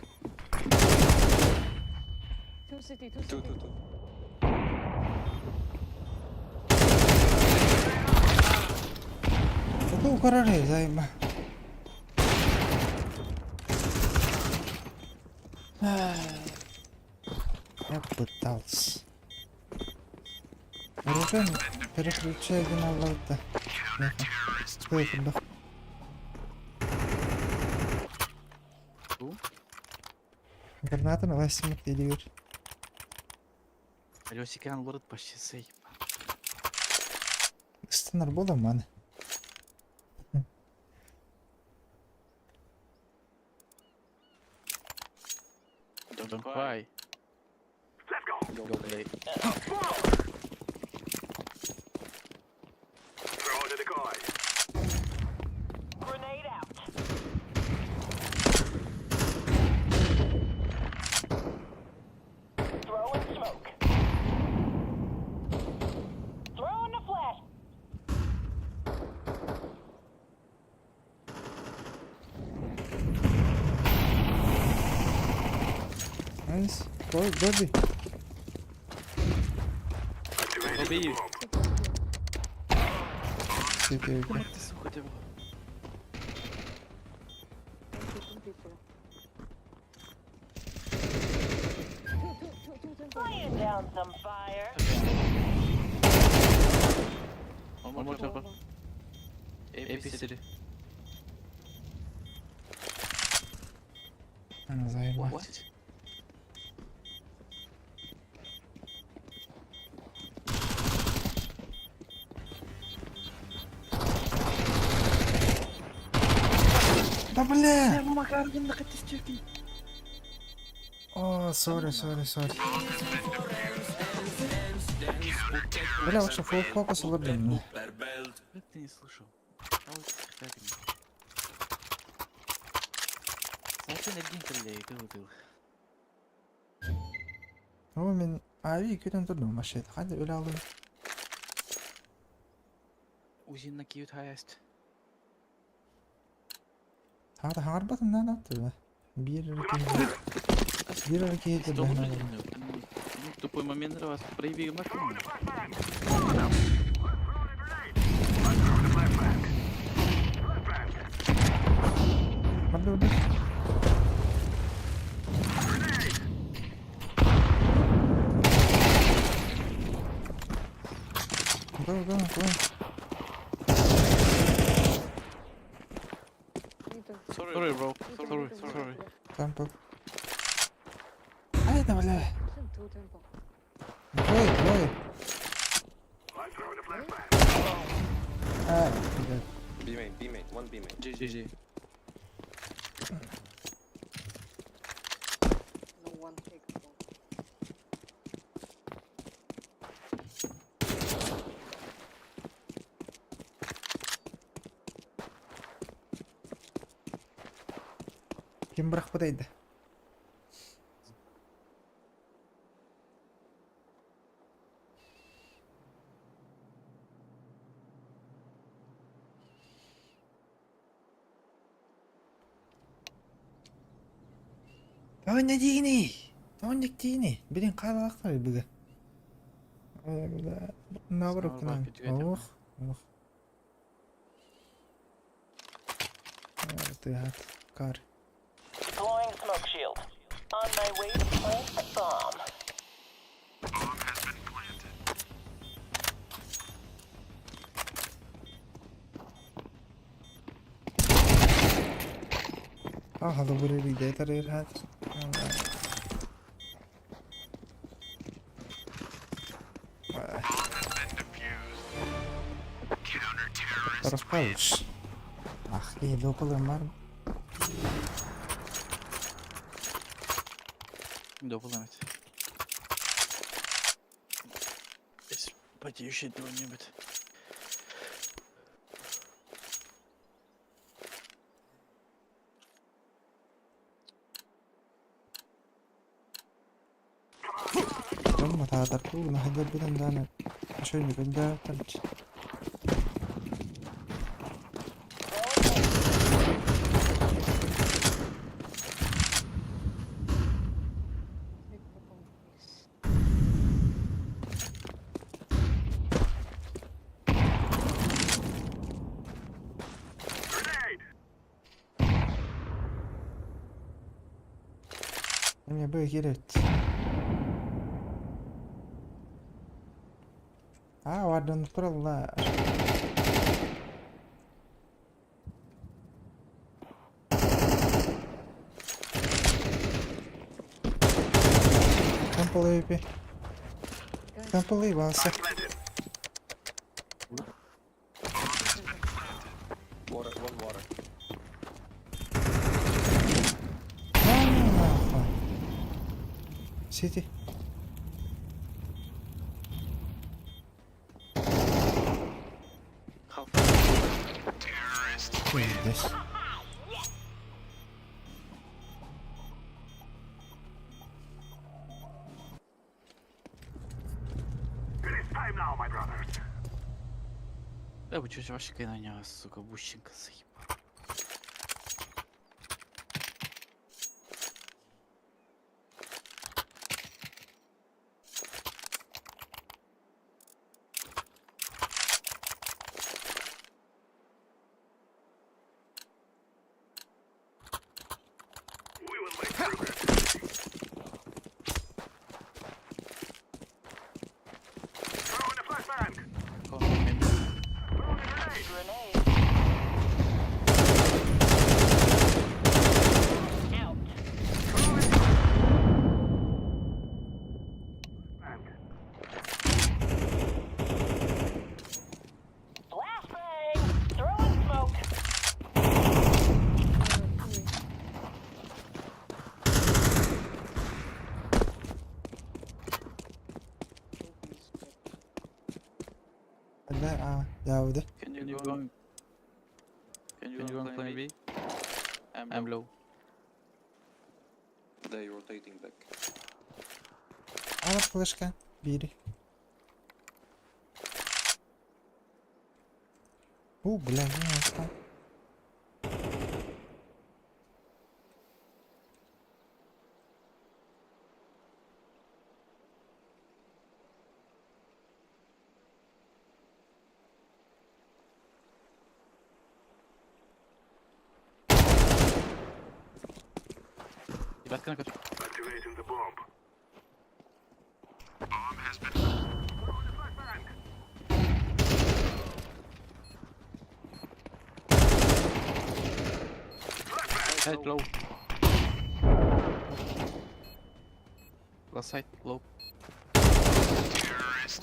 2 city, 2 city. Two, two, two. Какого короля займа? Я пытался. Оружие переключай виновата. Ту? Граната на 8 или Алёсикан лорд почти сейп. Станар бола ман. Don't cry. Let's go. Go play. Throw it to the decoy. Grenade out. Throwing smoke. Throwing the flash. Nice. Go, go B. Go B. City, okay. Ты, сука, ты. Two, two people. Two, two, two, two temple. Laying down some fire. One more temple. AP city. Заебать. What? Да бля! О, sorry, sorry, sorry. Бля, вообще full focus олордум. Как ты не слышал? А вот как не. Зачем один стреляет, ты убил. О, мен ави күтэн турдум машина. Ханды өлө алдым. Узин на кьют highest. Хата харбатын нана туда. Бир киһи. Бир киһи Что бэхнэ. Ну, тупой момент вас прояви машину. Барды барды. Go, go, go. Middle. Sorry, bro. Middle, Sorry, middle, sorry. middle. Temple. Ай, да бля. Two temple. Двое, двое. А, блядь. B main, B main, one B main. GG. No one take the bomb. Ким бырахпыт Тоня дигини! Тоня дигини! Блин, хаалаахтар бүгүн. Наоборот, Снова кынан. күтүгэтэ. Ох, ох. Ты кар. Blowing smoke shield. On my way to plant the bomb. А, халабыры ридетер ирхат. Распалыш. Ах, и допылым бар. Double limit. Потише что-нибудь. Дома таатар находил бутан дана. Что не когда там. Take the bomb, please. Мне бы хилит. А, ладно, туралла. Temple AP. Guys, Temple A, Water, one water. Нахуй. Сити. Здесь. It is time now, my brothers. Да, вы чуть вообще на него, сука, бущенка заебал. Бля, а, я уйду. Can you go on? Can you go on plan B? I'm low. They rotating back. Ала флешка. Бери. У, бля, я устал. Ебать, кнопка. Activating the bomb. Side low. Last side low. Fear us.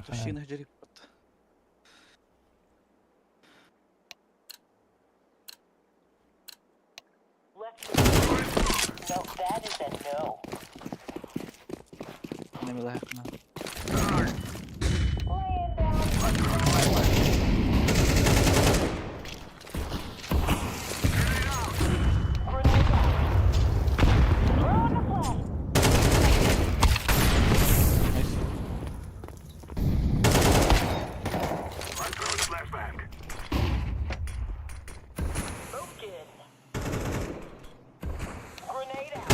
Тушина жереб. Left. No, that is a no. Нemi лайкна. Laying down. Grenade out. Throwing a flash. Nice. I'm throwing a flashbang. Smoke in. Grenade out.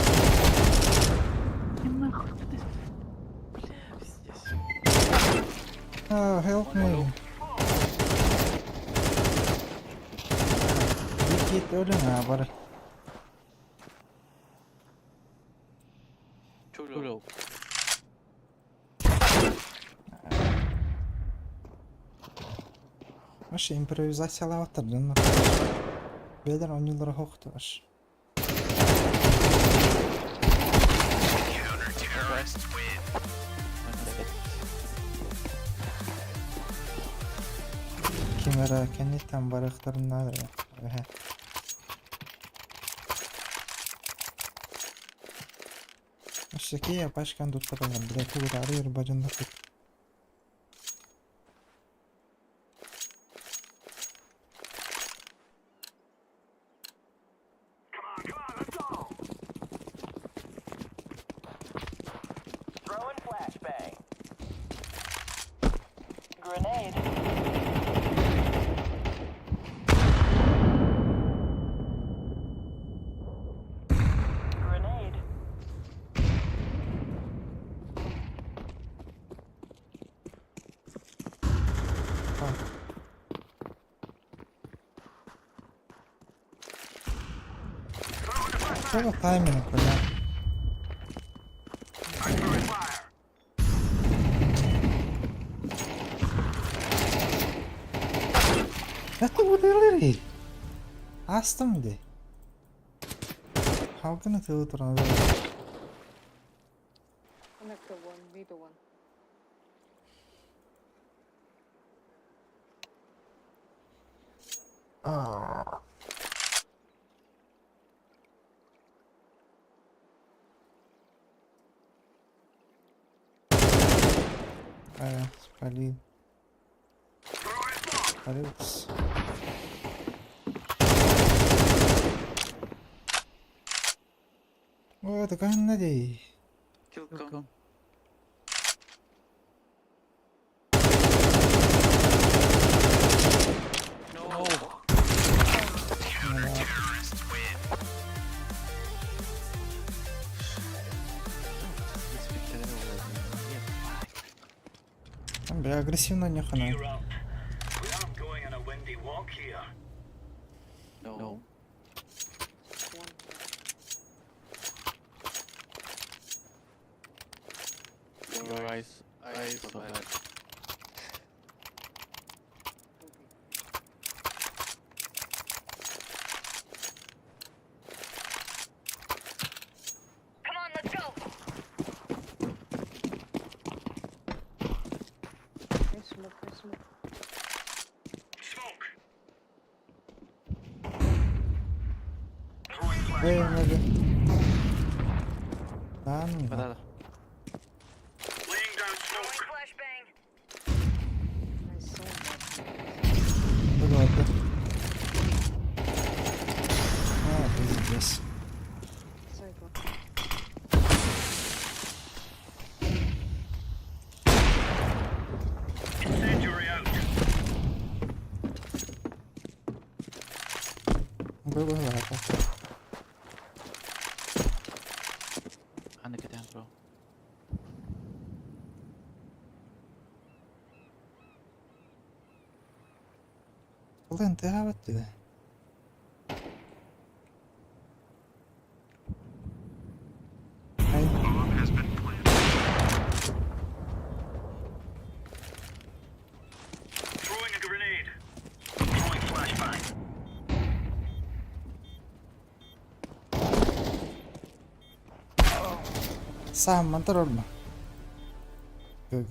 Нахуй ты. Бля, пиздец. Oh, help me. Git ölün ha bari. Too low. Вообще импровизациялаабаттар дьоннор. Бэйэлэр оонньууллара суох ваш. Ким эрэ кэнниттэн барыахтарын наада эбэ. Өссө киһи пачканы туттараллар, бля, тугу арыйар бадьаннар тут. Come on, come on, let's go. Throwing flashbang. Grenade. Grenade. Так. Что за тайминг, бля? I'm throwing fire. Это удалили. Астым де. How can I tell it around? Connector one, middle one. Ah. А, спалил. Спалился. О, это надей. Kill con. No. Там, бля, агрессивно нехана. Gear up. We aren't going on a windy walk here. No. One. Your eyes, eyes so bad. Come on, let's go. Да ну. Да, да. Laying down Throwing smoke. flashbang. I saw that. Было А, пиздец. Side one. Incendiary out. Было это. Аны кэтээн туруо. Блин, ты гават ты. Ай, Throwing a grenade. Throwing flashbang. сам монтар Как?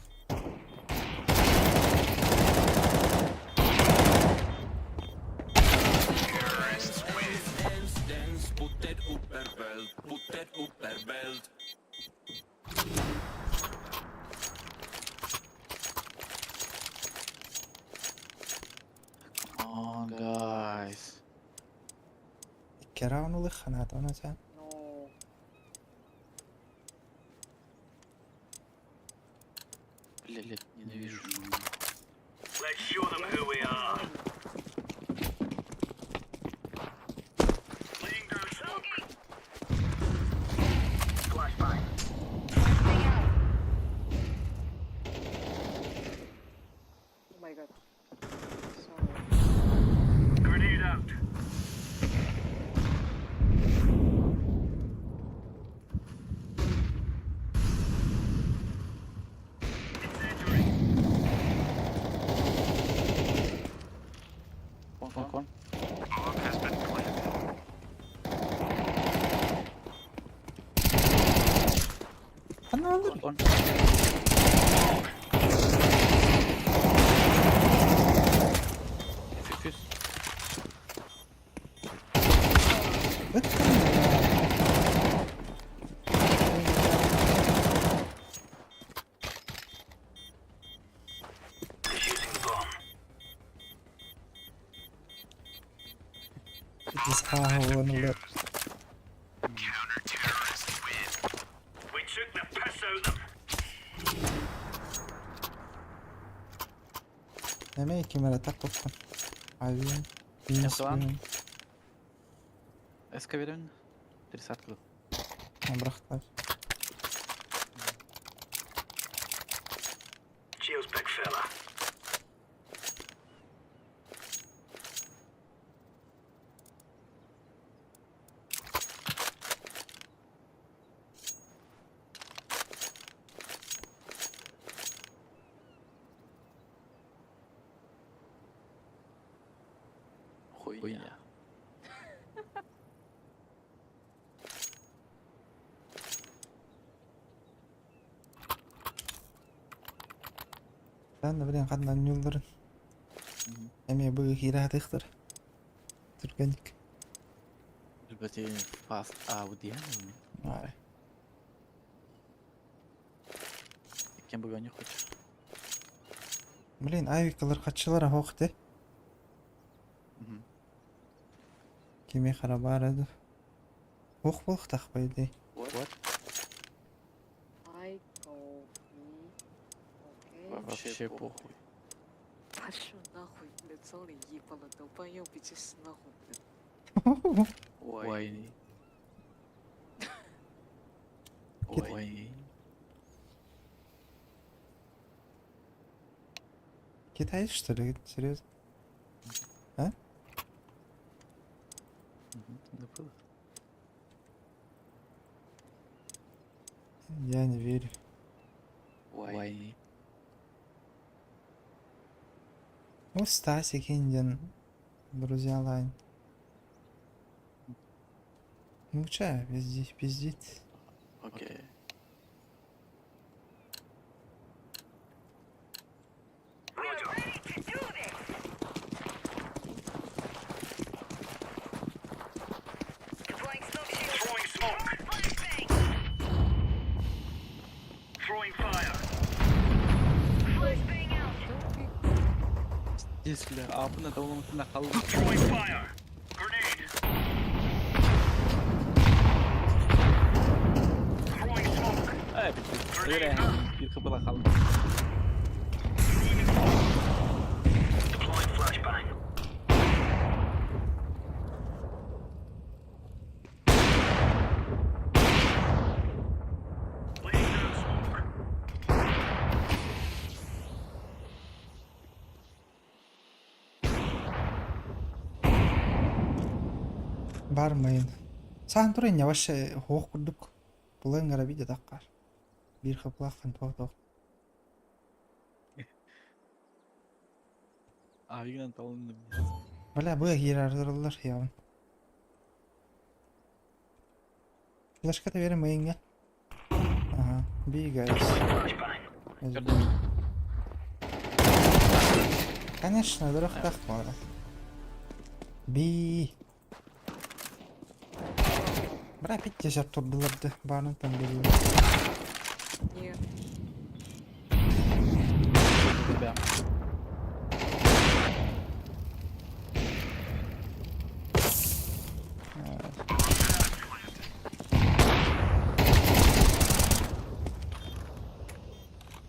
Come on, guys. Кераунулы ханат, он это. No. Блядь, ненавижу. Let's show them who we are. Laying down smoke. Flashbang. Flashbang out. Oh my god. Sorry. Grenade out. Incendiary. Кон, кон, кон. Она Кон, кон. Фюз. Defusing the bomb. We took the piss out of them. Неме кемера так попкан. Авиан. Ясуан. Эска беремин. Тридцатка. Абрахтар. Cheers, big fella. Хуйня. Ben de bilin kadından yılların. Эме бу хира тыхтыр. Түргенник. Любите фаст ауди. Ай. Кем бы не хочешь. Блин, авикалар качылар хохты. Кеме харабарады. Ох болхтах по идее. What? I go me. Okay. Вообще похуй. Пошел нахуй, блядь, sorry, ебало, долбоёб, иди с нахуй, блядь. Ой. Ой. Китай, что ли? Серьезно? А? Да было. Я не верю. Ой. Ну, Стасик, Индиан, друзья лайн. Ну, чай, везде пиздит. Окей. We are ready to do this. Deploying smoke shield. Throwing smoke. Throwing flashbang. Пиздец, бля, аапына тавламатына қалды. Throwing fire. Grenade. Throwing smoke. Ай, bitti. Öyle bir kıpıla kaldı. Deploying flashbang. Laying down smoke. Бармайын. Саан туран yavaş хоох курдук. Булан гара виде таккар. Бир хыплахан тоқ. Авигынан талынdım. Бля, бу киирардырылар явын. Флешка берем мыйыңа. Ага, би guys. Flashbang. Gördüm. Конечно, дурахтах бара. Би. Бра пить жап турдуларды барын там бери. Не, Бля.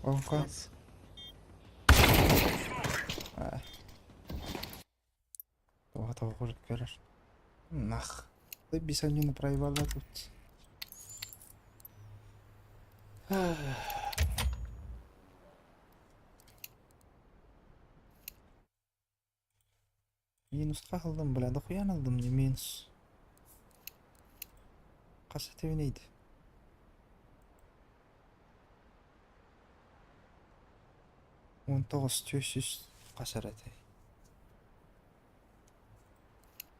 Онко. Тоға тоға көрөр. Нах. Ты бисанюны проебала тут. Минусқа қылдым, бля, дохуян алдым, не минус. Қаса тебінейді. Он тоғыз төс жүз қасар әті.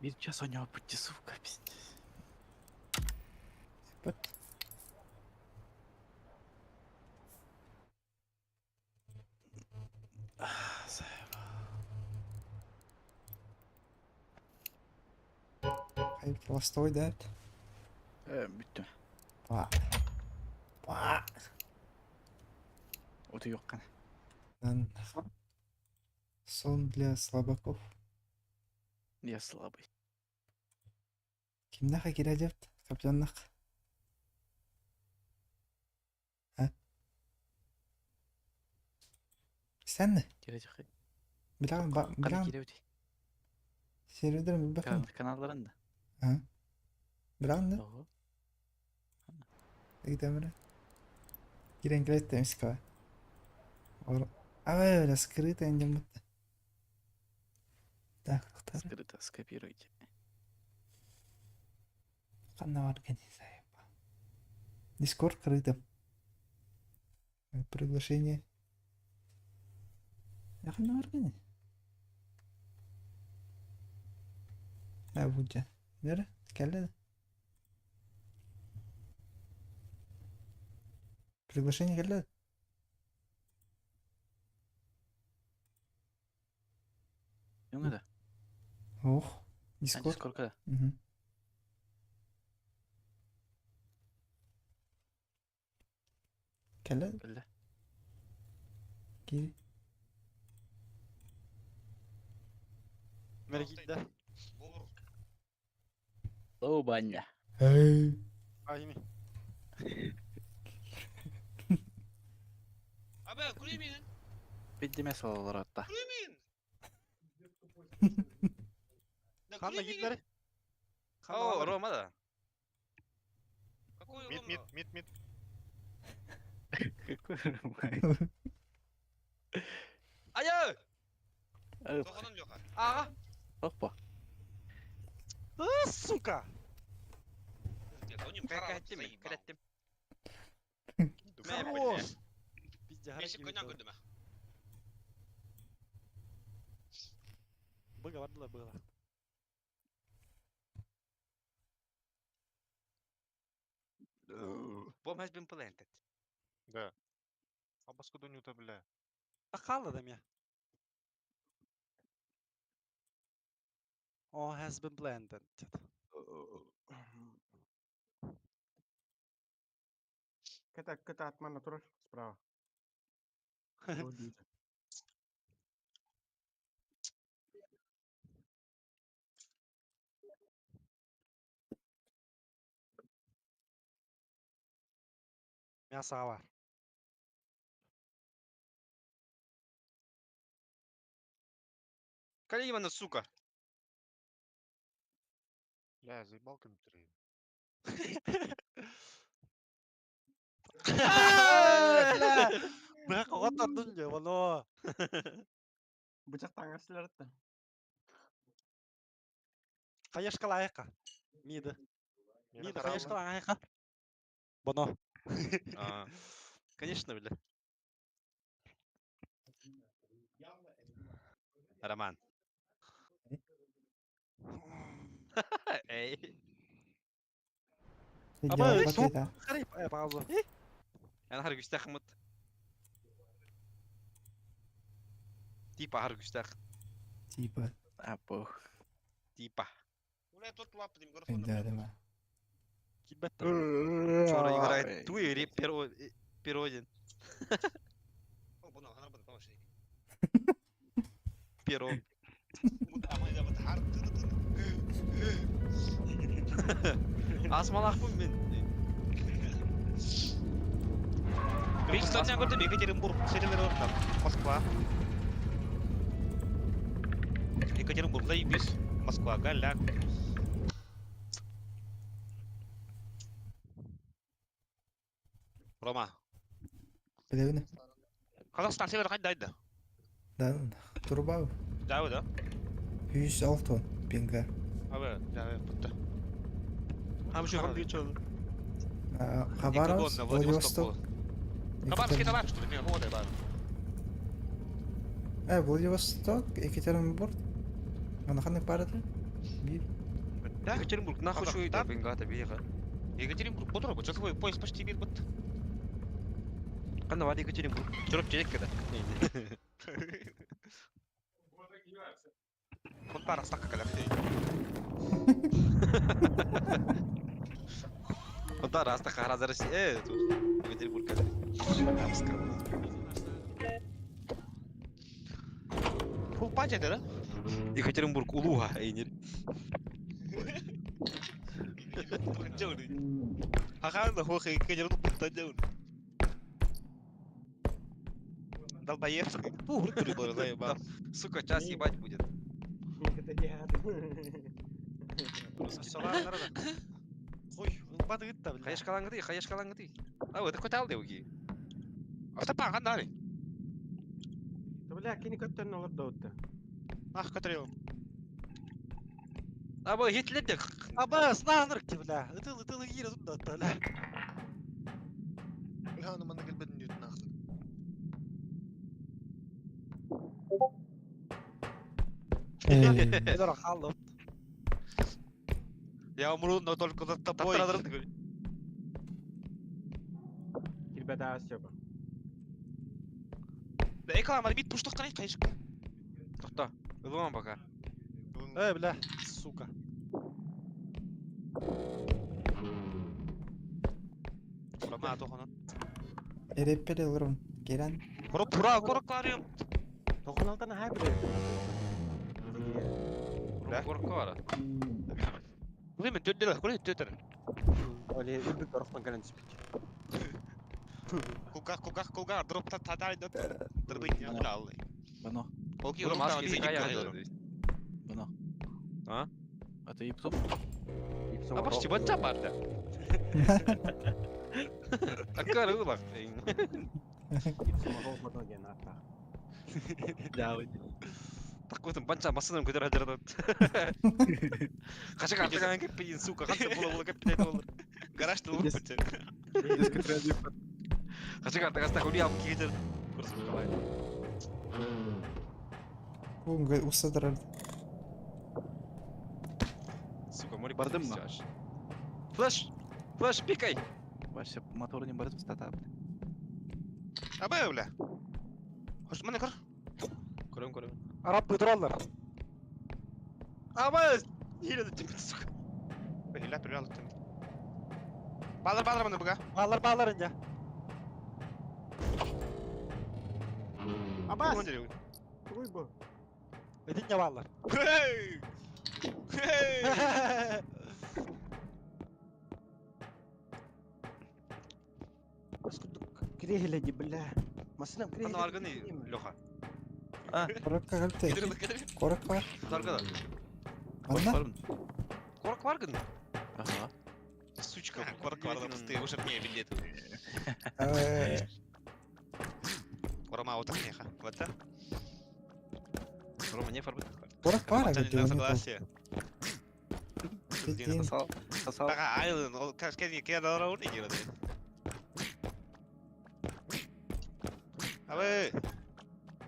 Bir час ойнап бітті, сука, пиздец. Біт. Хайп ластой да? Bitti. Ба. Ба. Оты yok qana. Ан. Сон для слабаков. Я слабый. Кимнаха кирәдерт? Капитаннах. А? Сен Gelecek. Билан ба Qana билан кереуди. сервердер бакын. Kanallarında. А? Билан да? Ого. Игдемре. Кирен кирет темиска. Ор. А, бля, скрыто эндем бутта. Так, тар. Скрыто скопируйте. Канна бар экен, Дискорд крыто. Приглашение. Якында бар экен. А бу Нere? Келди. Приглашение келди. Ne da? Ох, Дискорд. Discord'da. Мгм. Келди. Öyle. Кири. Merkidde. О, баня. Эй. Bitti mesela hatta. Kanla gitleri. О, Рома, да. Мид, мид, мид, мид. Какой Рома? Ая! Опа. А, сука! Кретtim, кретtim. Хорош! Пиздец, харакири. Было, было, было. Bomb has been planted. Да. А баскудунюта, бля. Ахала да меня. All has been planted. Ката, ката атман натурал справа. Мясо бар. Калимана, сука. Бля, заебал компьютер. Бля, бля, кого-то дун воно. Бычак таңарсылар да. Хаешка лайка. Мида. Мида, хаешка лайка. Боно. А, Конечно, бля. Роман. Эй. Аба, Видео суп. батыйда. Харip, пауза. Эн хар күстэх мыт. Типа хар күстэх. Типа. А, пох. Типа. Да, да. Чора играет ту и перодин. Перо. Асмалахпын мен. Екатеринбург, Москва. Екатеринбург, заебись. Москва, голяк. Рома. Билебин. Казахстан север қайда айды? Да, турбау. Да, да. 106 пинга. Абы, да, бутта. А вы что, Хабаровск, Владивосток. Хабаровский товар, что ли? Не, вот это. Владивосток, Екатеринбург. Манаханы парады. Бир. Да? Екатеринбург, нахуй что это, бенгата, бега. Екатеринбург, буду, часовой пояс почти бир бут. Қанда бар Екатеринбург. Жүріп керек кеді. Контара стака каляхты. Онта раста харазар тут Екатеринбург кеді. Фул панча да? Екатеринбург улуга, эйнер. Хахан хох Екатеринбург тадеун. Долбоеб. Пу, заебал. Сука, час ебать будет. Ой, баты гытта, бля. Хаешкалаңгы хаешкалаңгы. А, это хоть алды уги. Ата па кандай? Бля, кини көттөн олар да өттө. Ах, катрил. А, бұл Гитлер де. Аба, снанырк, бля. Ытыл, ытыл гире тут да, бля. Бля, аны мана келбедин дүйт нахуй. Пидор халып. Я умру, но только за тобой. Килбет аас жаба. Да экала бит пуштук канай кайшка. Тоқта, ылыман пока. Эй, бля, сука. Рома тохонан. Эреппер ылырым. Керен. Хоро пура корок карыым. Тохон алтан хай биле. Да? Корка бара. Мен төддер, көрө төддер. Оле үбүк орохтон кэлэн түспүт. Кулга, кулга, кулга, дроп та тадай да. Дырбый не брал. Бано, Олги Бұны рома маски би языка бано. А? А ты ипсом? А почти вот бар да. Аккары ылак. Такой там банча масыным көтөр ажырады. Қаша картадан кеппейін, сука, қанша бола бола кеппейін олар. Гаражда урып бітті. Қаша картаға ста хули алып кетер. Көрсін қалай. Бүгінгі усадырар. Сука, море Бардым ма? Флэш! Флэш, пикай! Вообще мотор не барып стата. Абай, бля. Хош, міне көр. Көрем, көрем. Араб быдралар. Абай! Хиледі тимін, сука. Бля, бля, бля. Балар, балар міне бұға. Балар, балар инде. Абас! Туй бу. Эдин балар. Хей! Хей! Кирехиле бля. Машина Аны арганы, Леха. Коракка кэлтэ. Коракка бар. Аргада. Манна? Корак варган? Ага. Сучка. Корак варган, пустые, уже мне билет. Рома, вот так неха. Вот так. Рома, не фарбы. Корак бар Молчание эбит. на согласие. Сосал. Сосал. Ага, ай, ну, как я дорогу не делаю. А вы?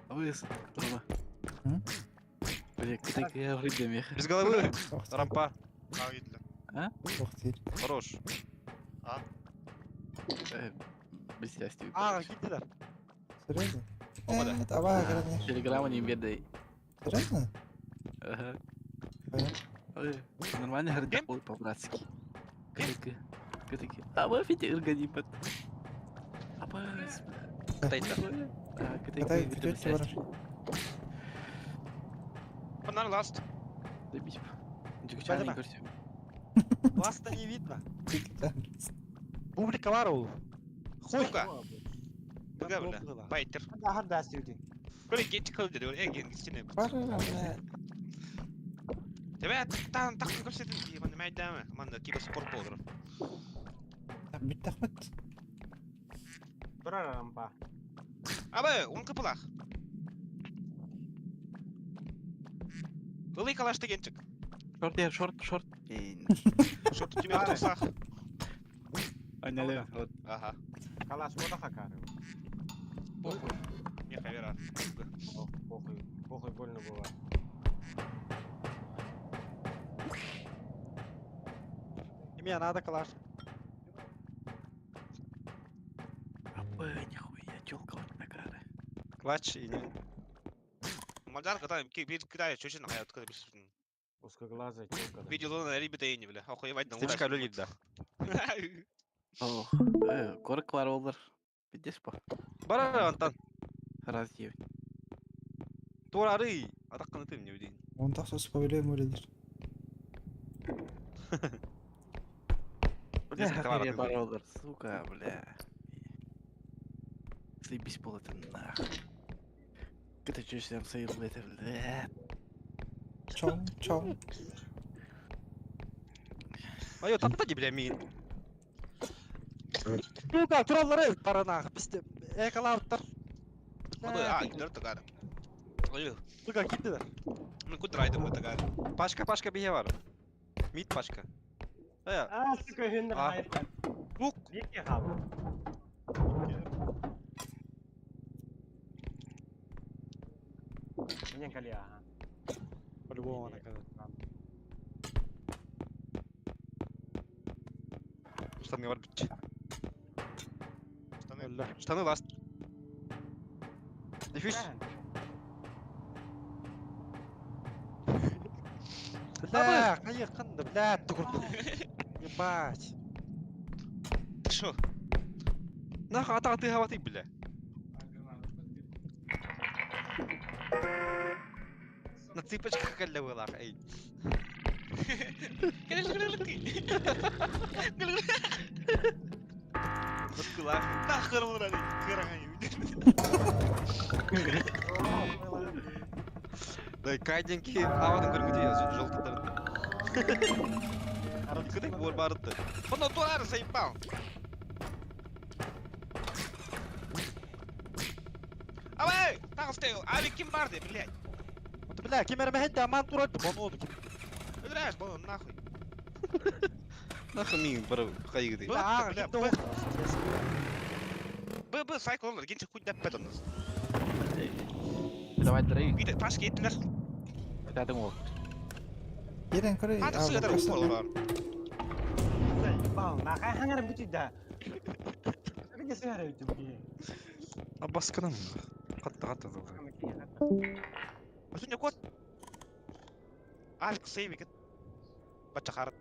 Вы, Рома. Бля, кытай говорит Без головы. Рампа. А? Хорош. А? Без счастья. А, кидер. Серьезно? Опа, да. Давай, грани. Телеграмма не бедай. Серьезно? Ага. Ой, нормально говорит, по-братски. Кытыки. Кытыки. А вы фите ирганипат. Абас. Кытайта. Кытай, күтөт бар. Панар ласт. Забить. Дюкчан не көрсем. Ласта не видно. Публика вару. Сука. Бля, бля. Байтер. Коли гетчик кылды, эй, генгистине. Бар, бля. Тебя там так көрсетин, ман майдама, ман киберспорт болдыр. Бүт ахмет. Турар рампа. Абы, он кыпылах. Ылый калаш дегенчик. Шорт, я, шорт, шорт. Шорт у тебя в трусах. Аня, вот. Ага. Калаш вода хакары. Похуй. Не хавера. Похуй, похуй больно было. Мне надо калаш. Абы, нихуя, телка вот такая. Клатч и не... Мальдар, когда кидает чуть-чуть на хаят, когда Узкоглазая телка. Видел он на ребята и не, бля. Охуевать на Слишком люлит, да. Ох, корок бар олар. Видишь по? Бара, Антон. Раз ебать. Турары. Атаққаны ты мне удин. Он так сос повелем өлелер. Бля, бар олар, сука, бля. Заебись был это нахуй. Это чё сям сайыл это, бля. Чоң, чоң. Айо, тапта бля, мин. Сука, туралары баранах, бисте. Экалауттар. А, кидер тагар. Ой. Сука, кидер. Мен куд райдым бу тагар. Пашка, пашка бие бар. Мид пашка. Ая. А, сука, хүннер хайпа. Бук. Неке хал. Менен кали, ага. По-любому наказать. Штаны бар бит. Штаны. Штаны ласт. Дефьюз. Бля, қайыққанды, бля, түгірді. Ебать. Ты шо? Нахуй ата ты хаваты, бля. На цыпочках калля была, эй. Нахер он рали, кырагай. Да, кайденки аватын көргүтү жолтуттар. Кыдык бор барытты. Бұны туар сайпал. Абай, тағысты, аби ким барды, блядь. Бля, ким эрмехетте аман турат, бону ким. Өлрәш, бону нахуй. Нахуй мин бар хайгы. Бля, бля, Б, Б, сайкл, генче хуй деп бет оныз. Давай, дорогие. Виде, пашки еттілер. Рядом ол. Ерен көрей. Аты сыгыдар упор бар. Бау, нахай хаңар бүтү да. Кеге сыгара бүтү. Абасканам. Қатты қатты. Өзүнө кот. Алк сейвик. Бача харат.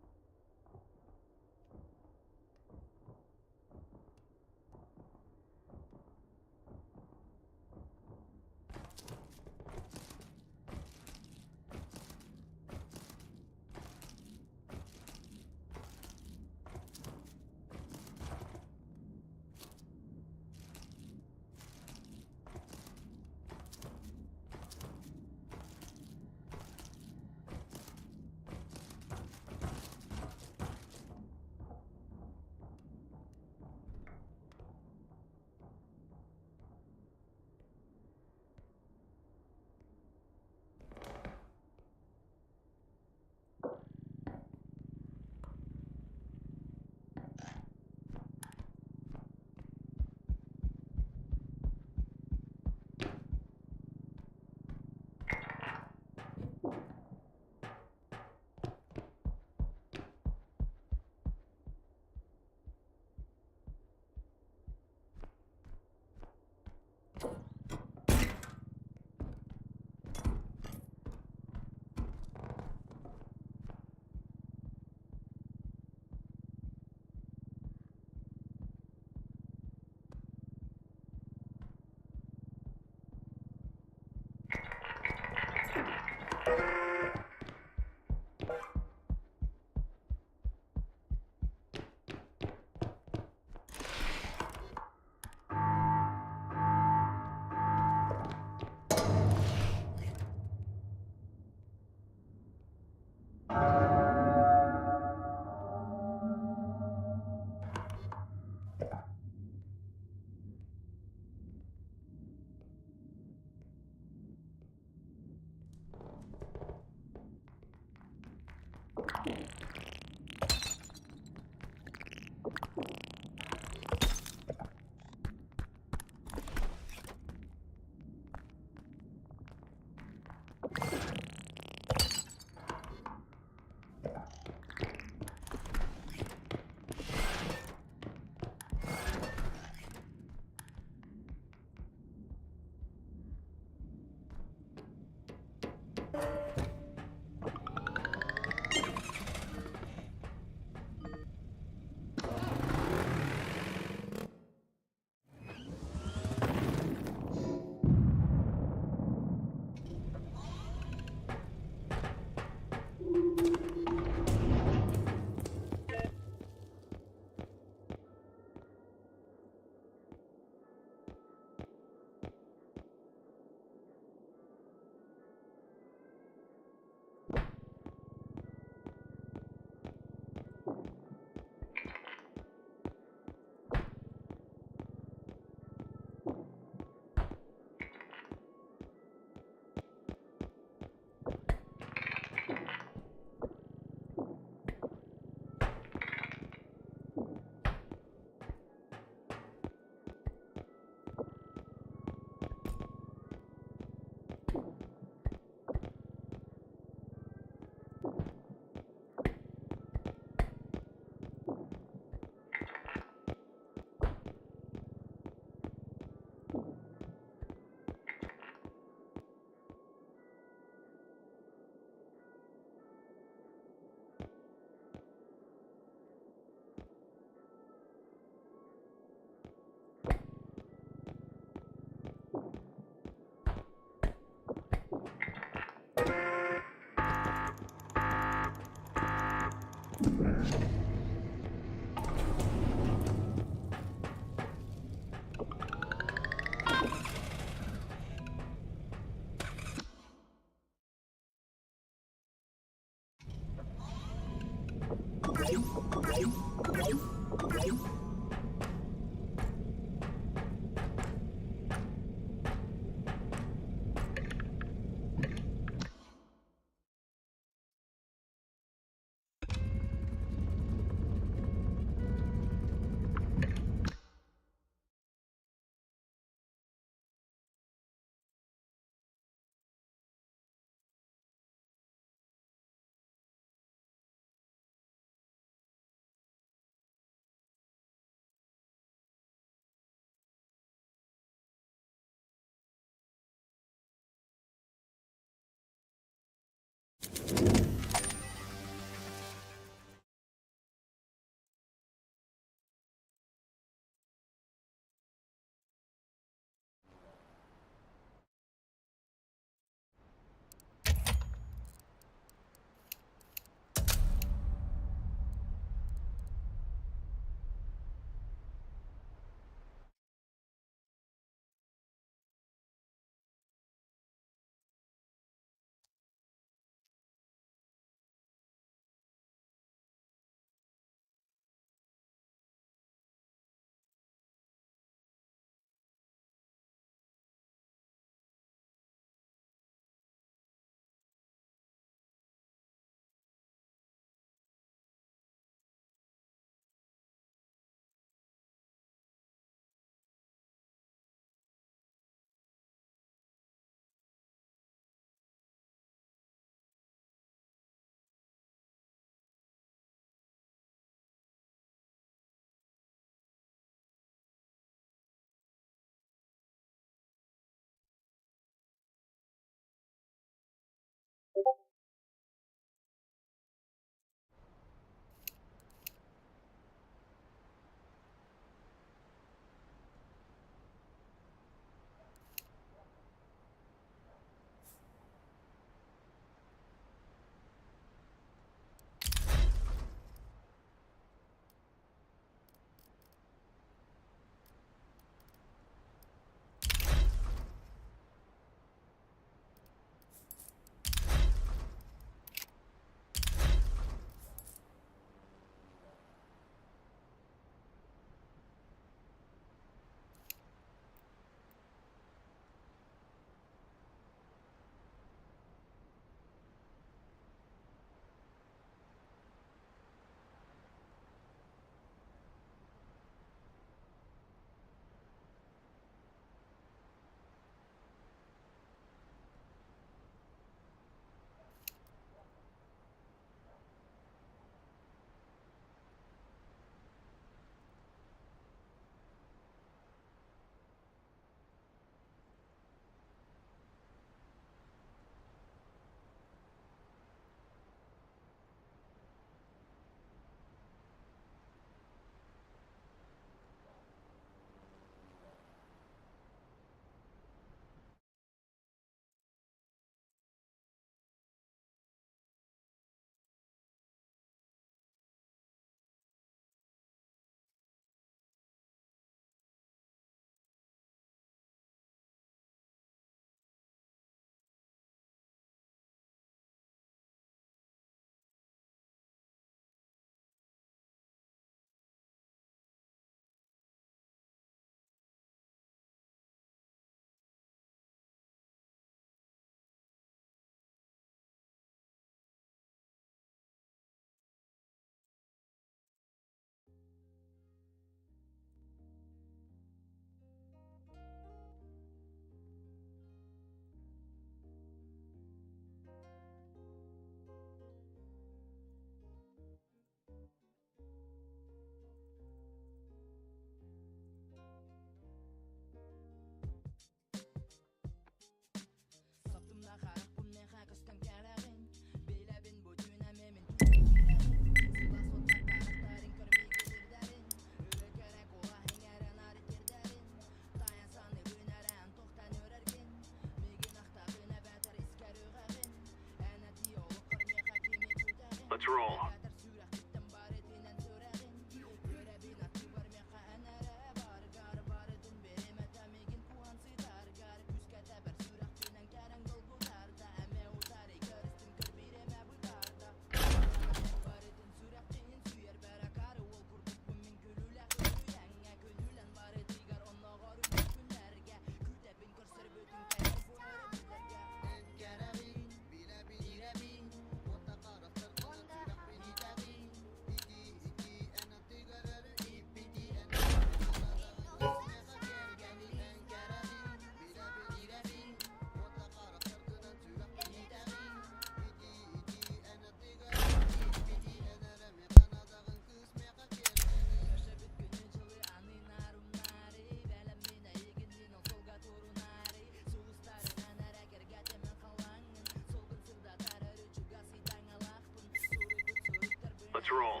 Let's roll.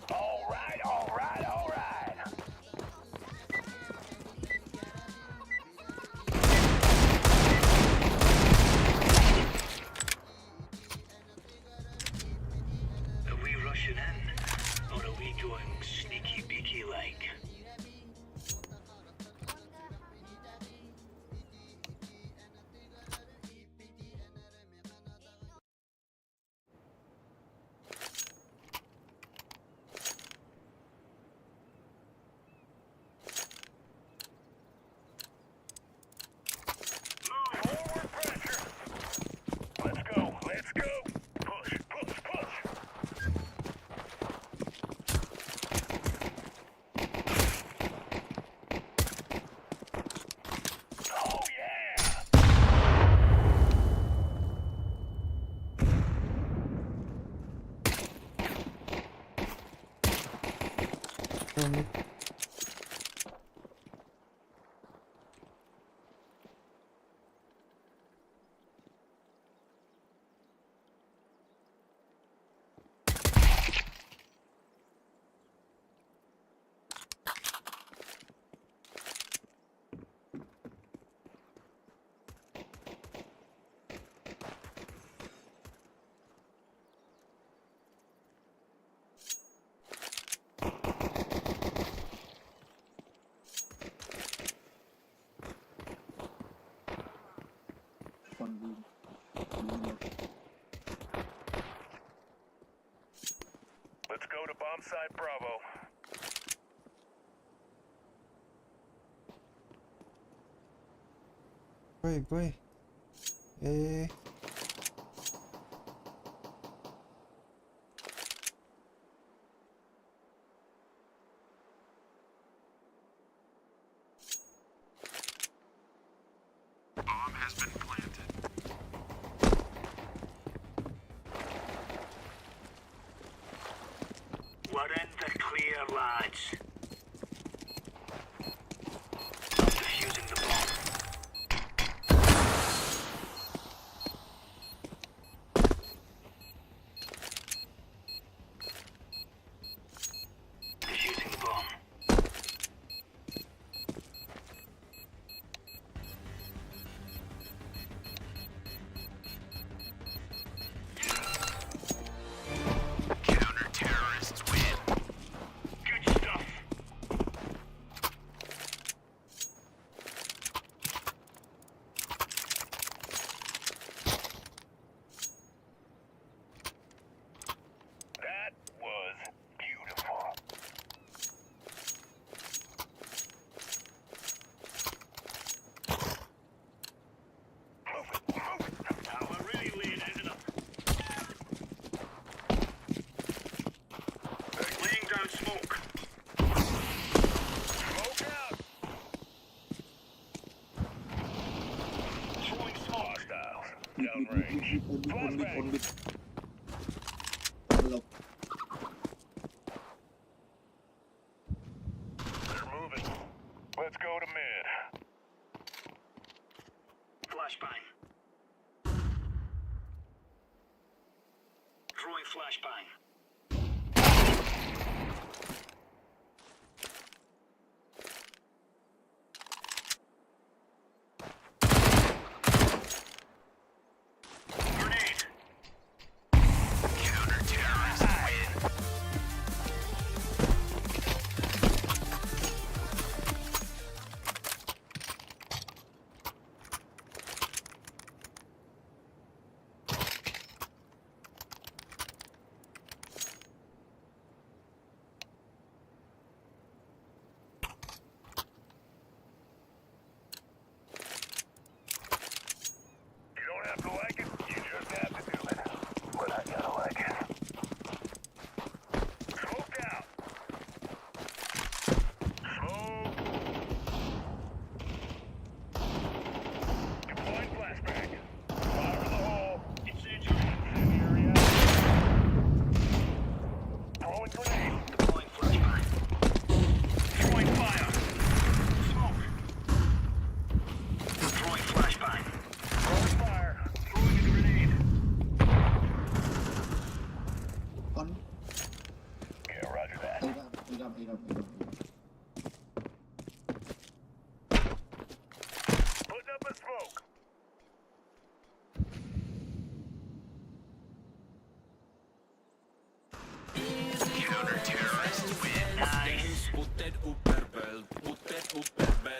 All right, all right, all right. Are we rushing in, or are we going sneaky beaky like? Move forward pressure. Let's go, let's go. Push, push, push. Oh yeah! Go mid. Let's go to bomb site Bravo. Go go. Eh. Bomb has been planted. We're in the clear, lads. I'm defusing the bomb. Defusing the bomb. Counter-terrorists win. Good stuff. That was beautiful. Move it, move it. Now we're really laying it up. Laying down smoke. Smoke out. Throwing smoke. Hostiles. Downrange. Flashbang. They're moving. Let's go to mid. Flashbang. Throwing flashbang. Grenade. Counter-terrorists win.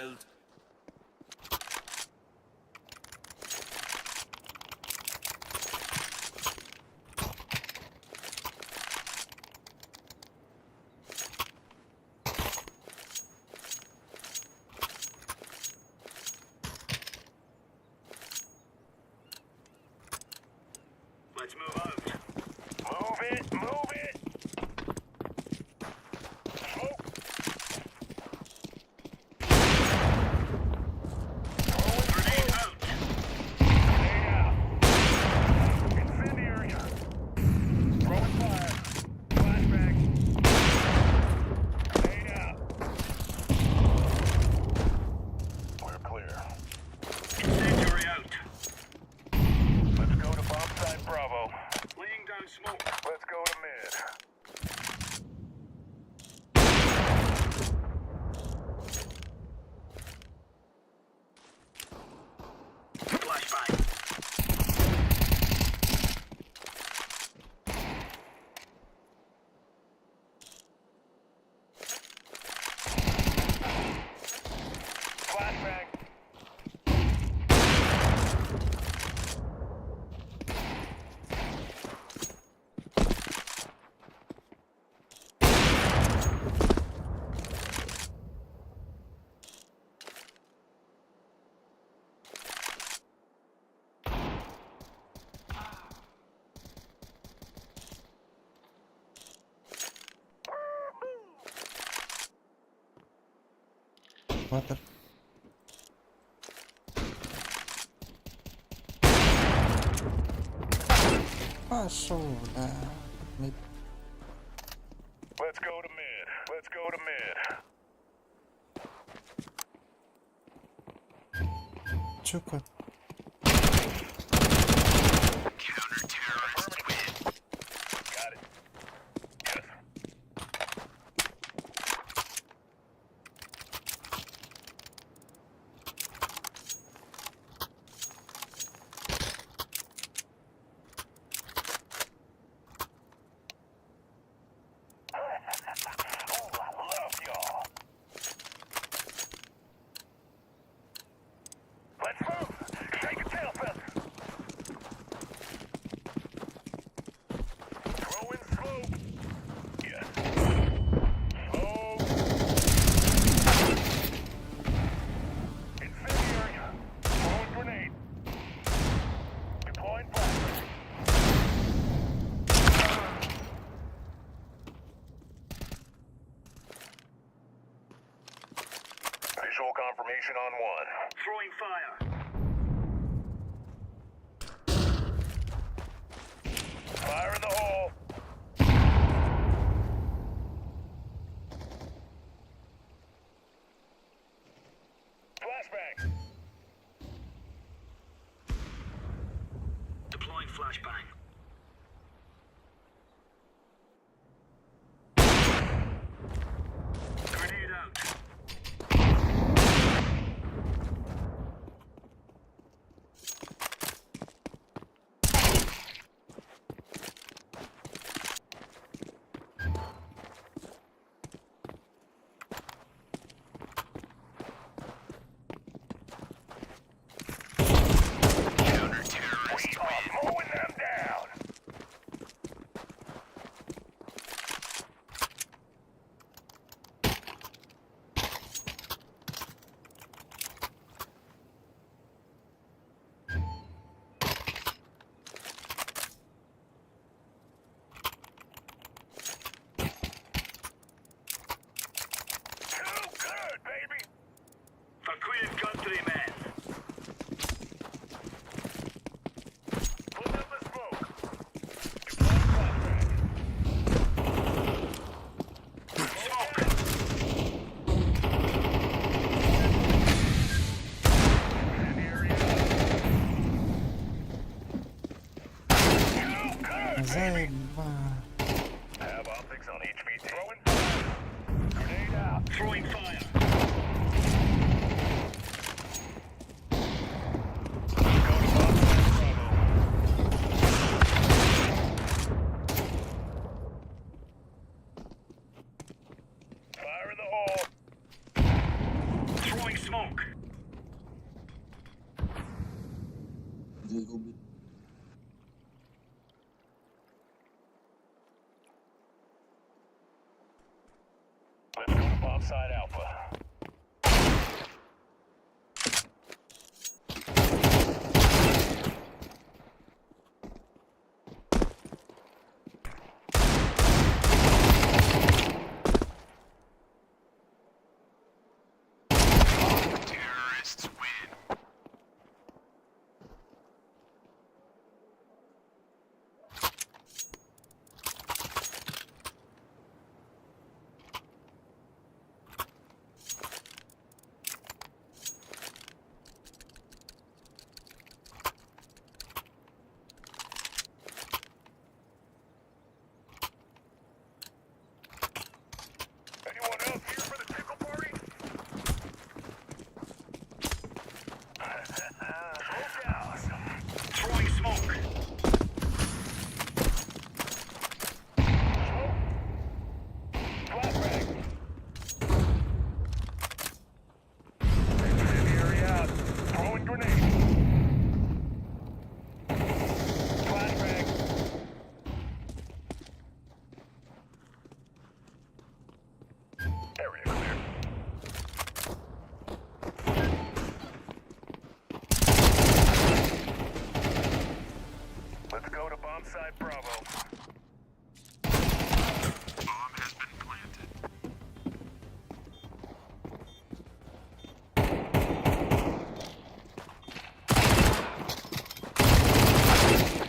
child. Let's move out. Move it, move it. Smoke. Throwing grenade out. Grenade out. Incendiary. Throwing fire. Flashbang. Grenade out. We're clear. Incendiary out. Let's go to bomb site Bravo. Laying down smoke. Let's go to mid. Flashbang. Flashbang. Ватер. Пошел, да. Мид. Let's go to mid. Let's go to mid. Чука. Got it. Yes. Oh, I love y'all. Let's move. Shake a tail feather. Throwing smoke. Yes. Smoke. Incendiary. Throwing grenade. Deploying flashbang. Visual confirmation on one. Throwing fire. Fire in the hole. Flashbang. Deploying flashbang. Grenade out. We are mowing them down. Too good, baby. For Queen and country, man. Put up the smoke. Deploying flashbang. Smoke. Incendiary out. Too good, baby. Заеба. Have optics on HVT. Throwing fire. Grenade out. Throwing fire. Двигал. Let's go to bomb site Alpha. Terrorists win. Anyone else here for the tickle party? Smoke out. Throwing smoke. Smoke. Flashbang. Incendiary out. Throwing grenade. Flashbang. Area clear. Let's go to bomb site Bravo. Bomb has been planted.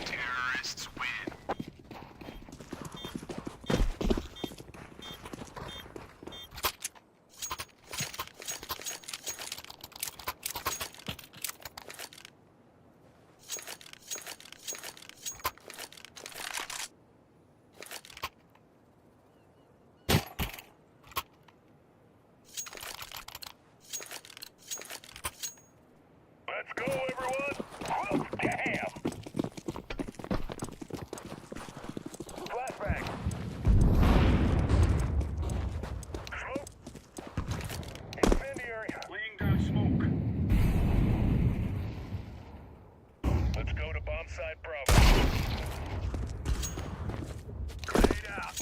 Terrorists win. Let's go, everyone! Whoop, damn! Flashbang! Smoke! Incendiary! Laying down smoke. Let's go to bomb site Bravo. Grenade out.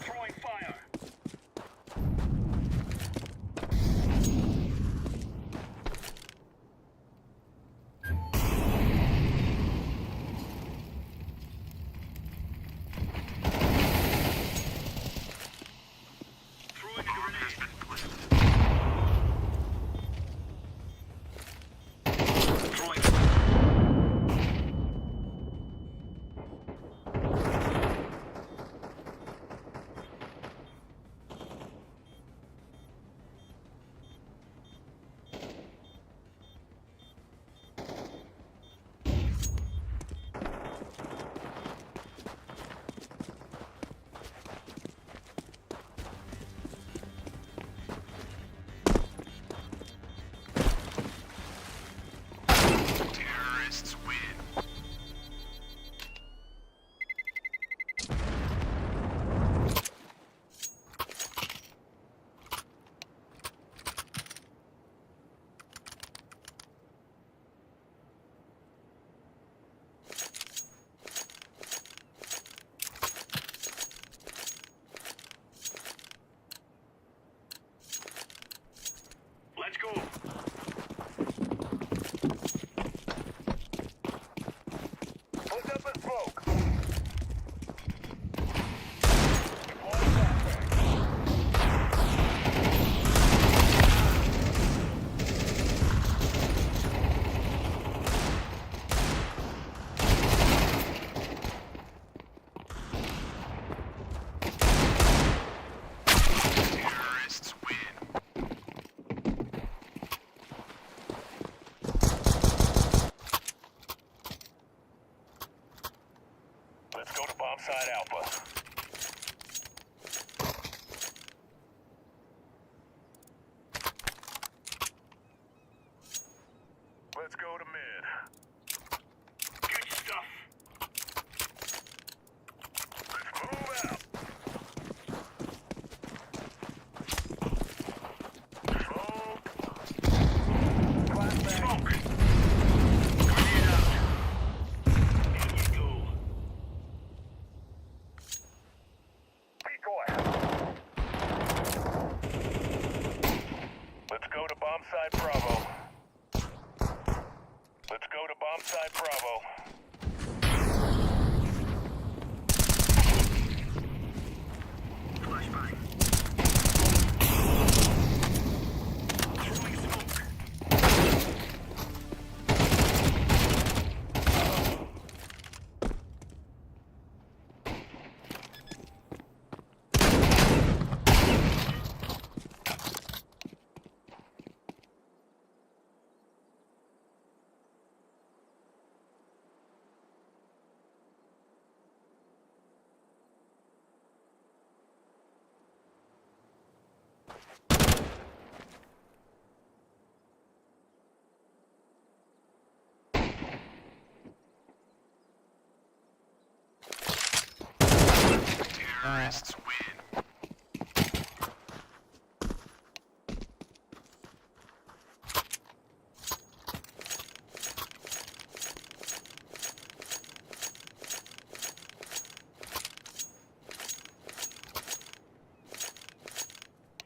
Throwing fire. Throwing a grenade. Throwing. Terrorists win. Let's go. Put up a smoke. Deploy flashbang. Terrorists win. bomb site Bravo. Let's go to bomb site Bravo. Flashbang. Throwing smoke. Terrorists win.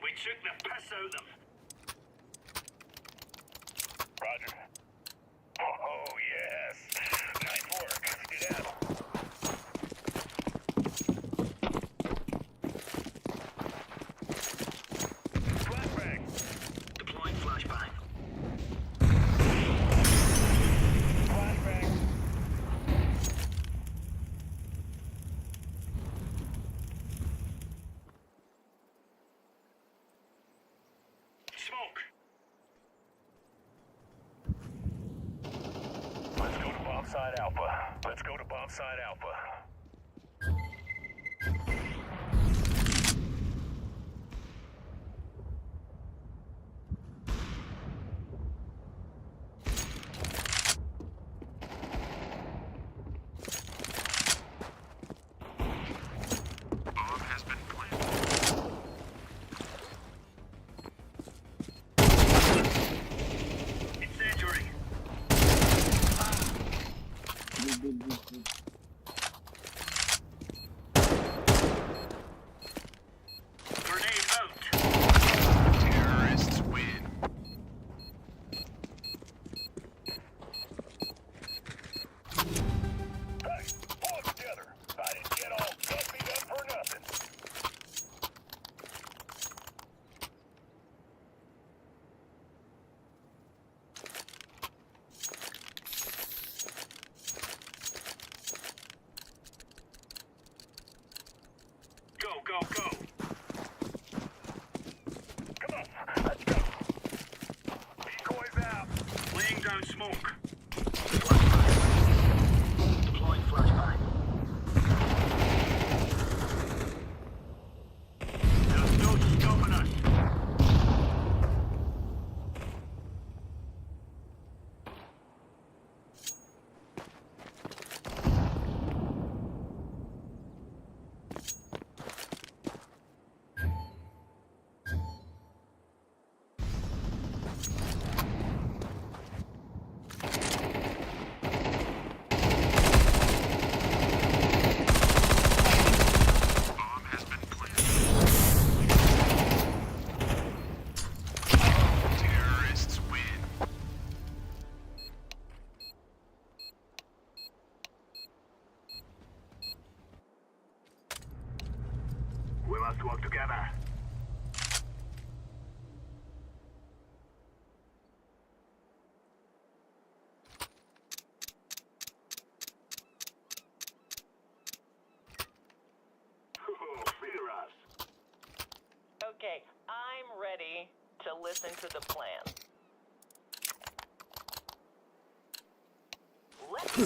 We took the piss out of them. Roger. Oh, yes. Nice work. Skedaddle. Flashbang. Deploying flashbang. Flashbang. Smoke. Let's go to bomb site Alpha. Let's go to bomb site Alpha. Bomb has been planted. Incendiary. Grenade out. Terrorists win. Hey, pull it together. I didn't get all gussied up for nothing. Go, go, go. Come on, let's go. Decoys out. Laying down smoke. Flashbang. Deploying flashbang. There's no stopping us. Bomb has been planted. Terrorists win. We must work together. Fear us. Okay, I'm ready to listen to the plan. Let's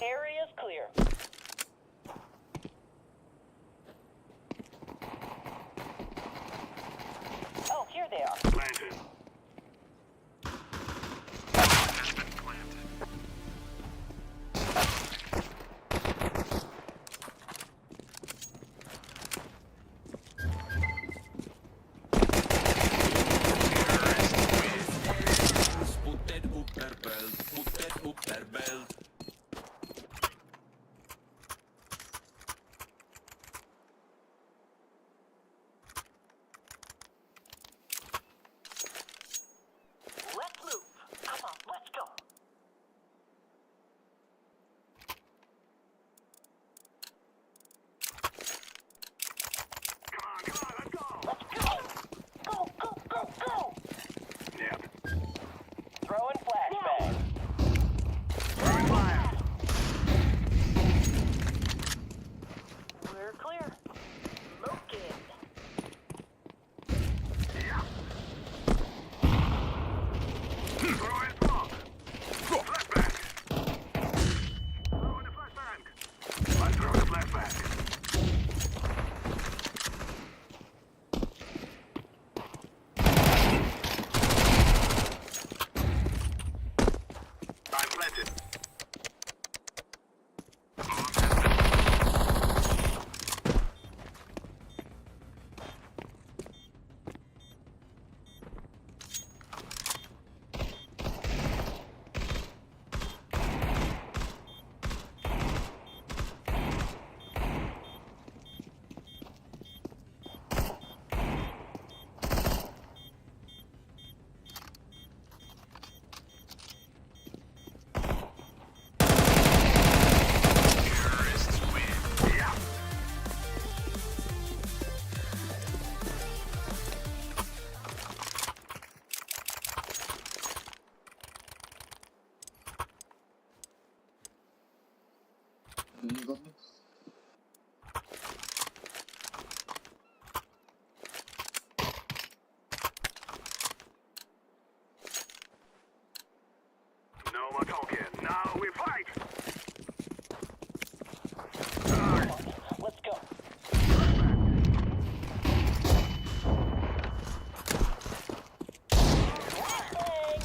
Area's clear. Throwing smoke. Flashbang. Throwing a flashbang. I'm throwing a flashbang. I'm planted. Terrorists win. Yeah. No more talking. Now we fight. Let's go. Flashbang!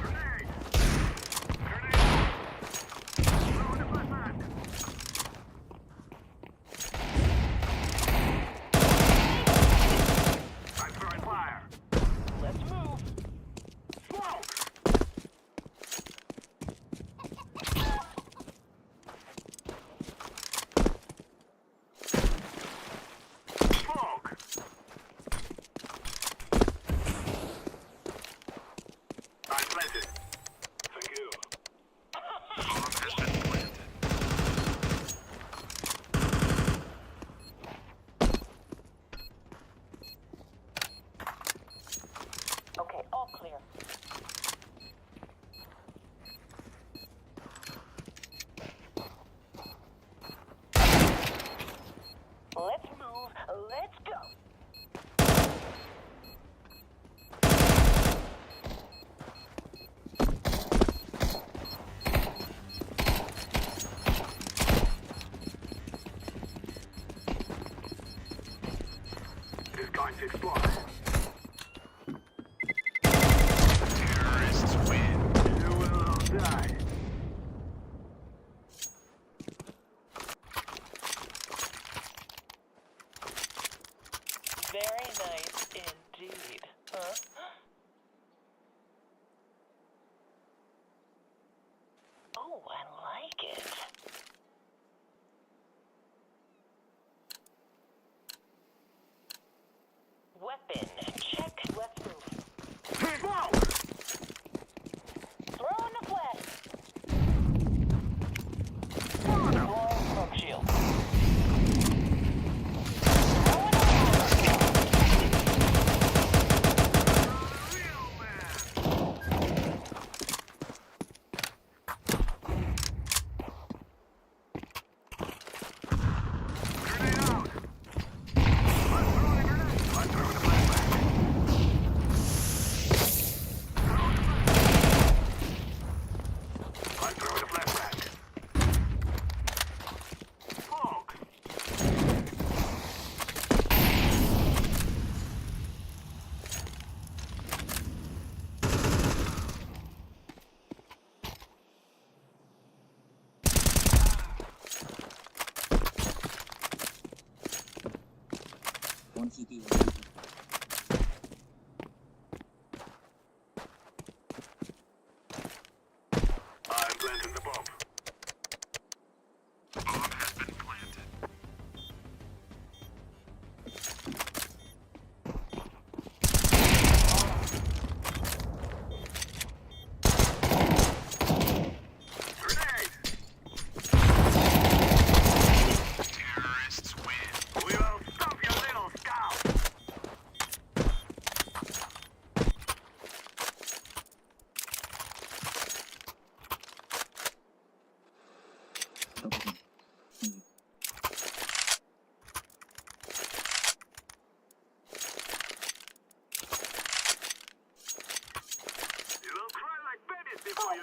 Grenade. Grenade. Throwing a flashbang. I'm throwing fire. Let's move. Smoke. Smoke. I'm planted. Thank you. Bomb has been planted. Okay, all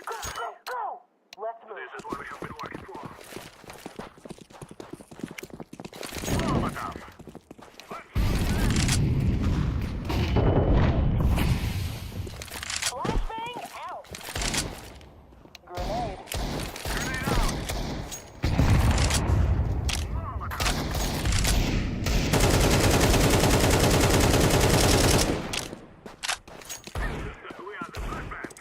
Go, go, go! Let's move. This is what we have been working for. Molotov. Flashbang out! Grenade. Grenade out. Molotov. We are the flashbang.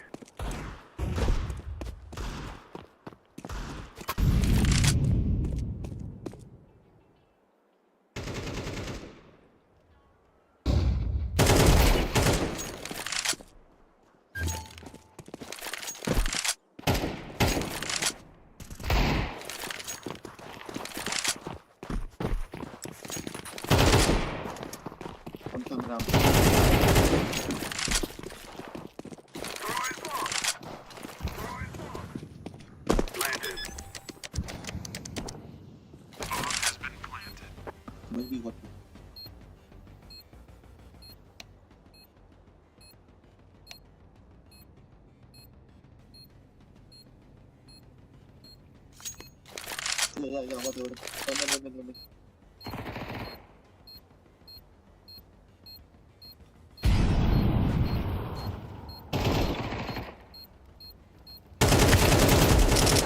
Throwing bomb. Throwing bomb. Planted. Bomb has been planted. Maybe what? Yeah, whatever. No.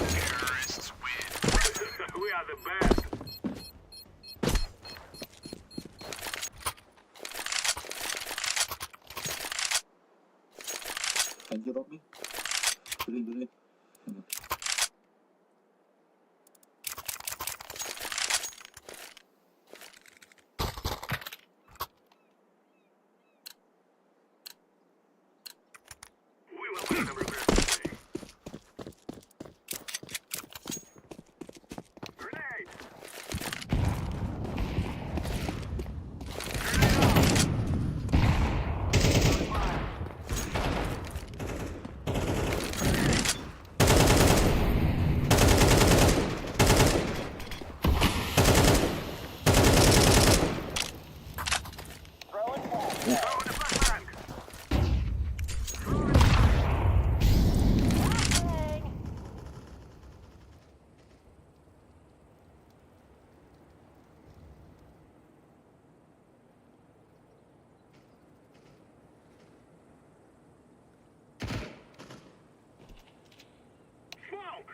Terrorists win. We are the best. Can you drop me? Green, green. We will make them regret this day. Grenade! Grenade out! Fire! Throwing flashbang. Throw in the flashbang! Flashbang! Smoke!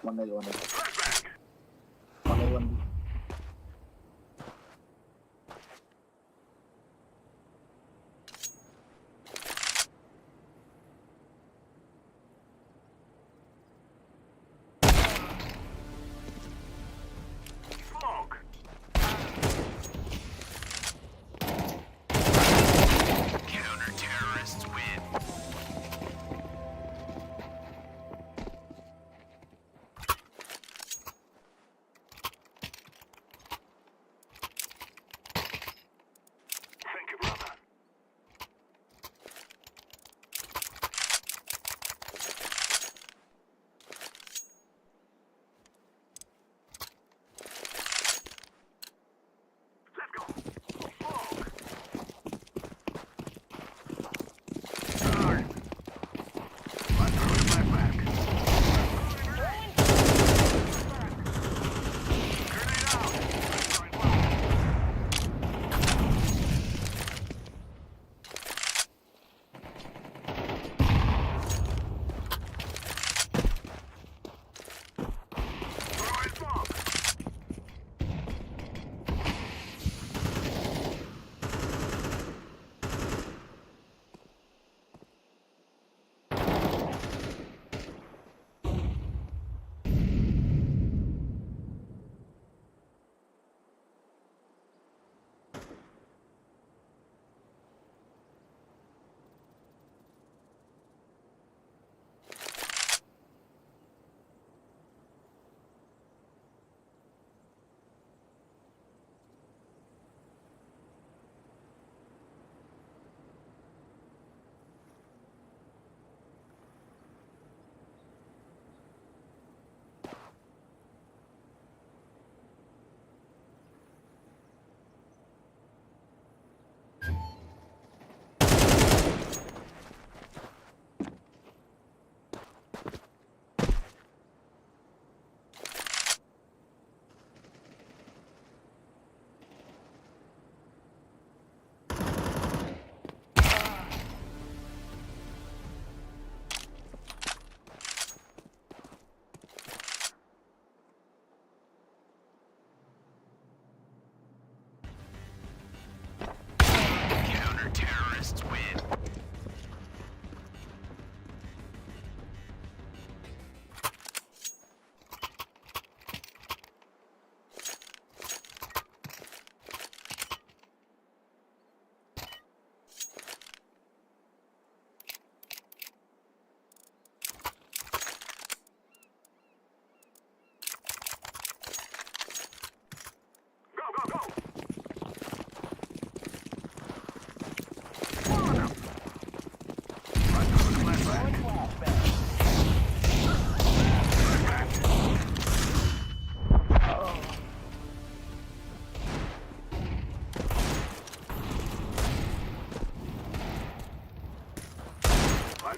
One A, one A. Flashbang! One A, one B. Smoke! Counter-terrorists win.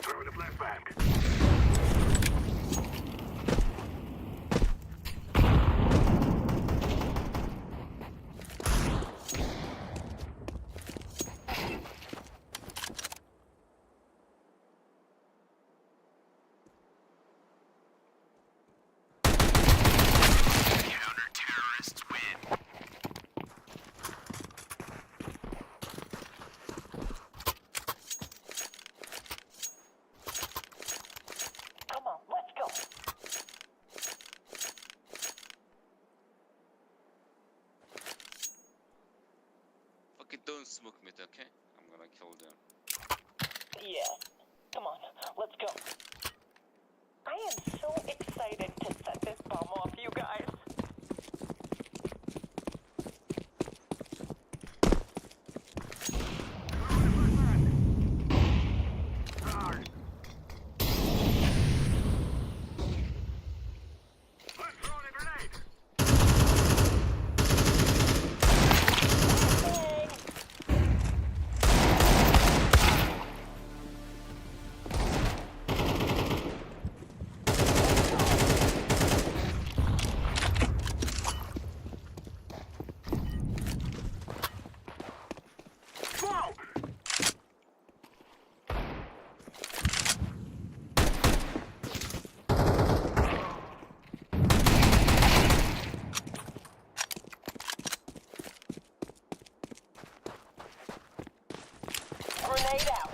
Throwing a flashbang. Come on, let's go. Fucking don't smoke mid, okay? I'm gonna kill them. Yeah. Come on, let's go. I am so excited to set this bomb off, you guys. Let's throw a grenade. Bang! Smoke. Grenade out.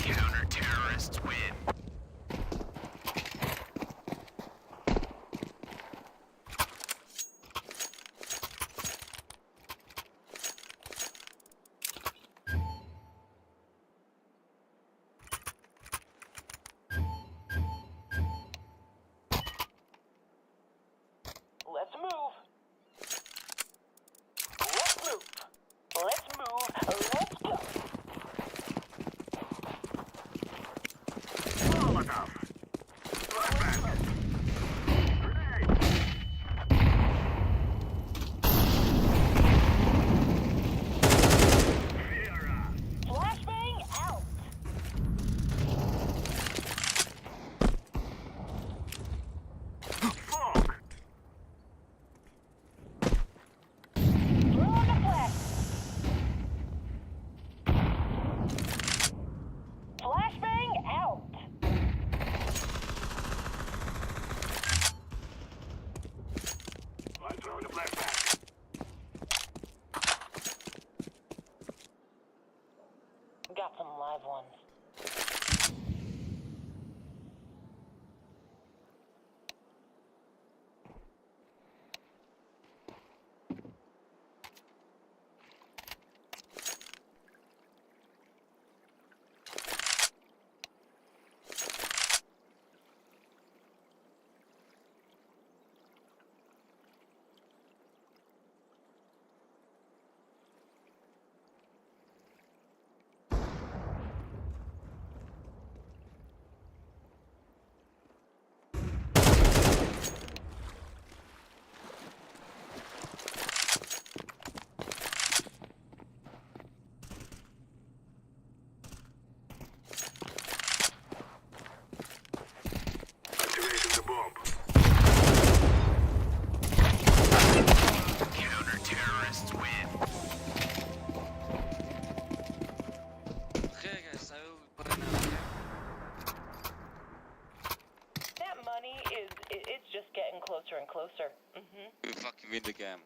Counter-terrorists win. Let's move. Let's move. Let's move. Let's go. Molotov. Flashbang. Grenade. Sierra. Flashbang out. Smoke. Throwing the flash. Flashbang out. I'm throwing a flashbang. Got some live ones. Activating the bomb. Counter-terrorists win. Okay guys, I will put it now, okay? That money is, it's just getting closer and closer. We fucking win the game.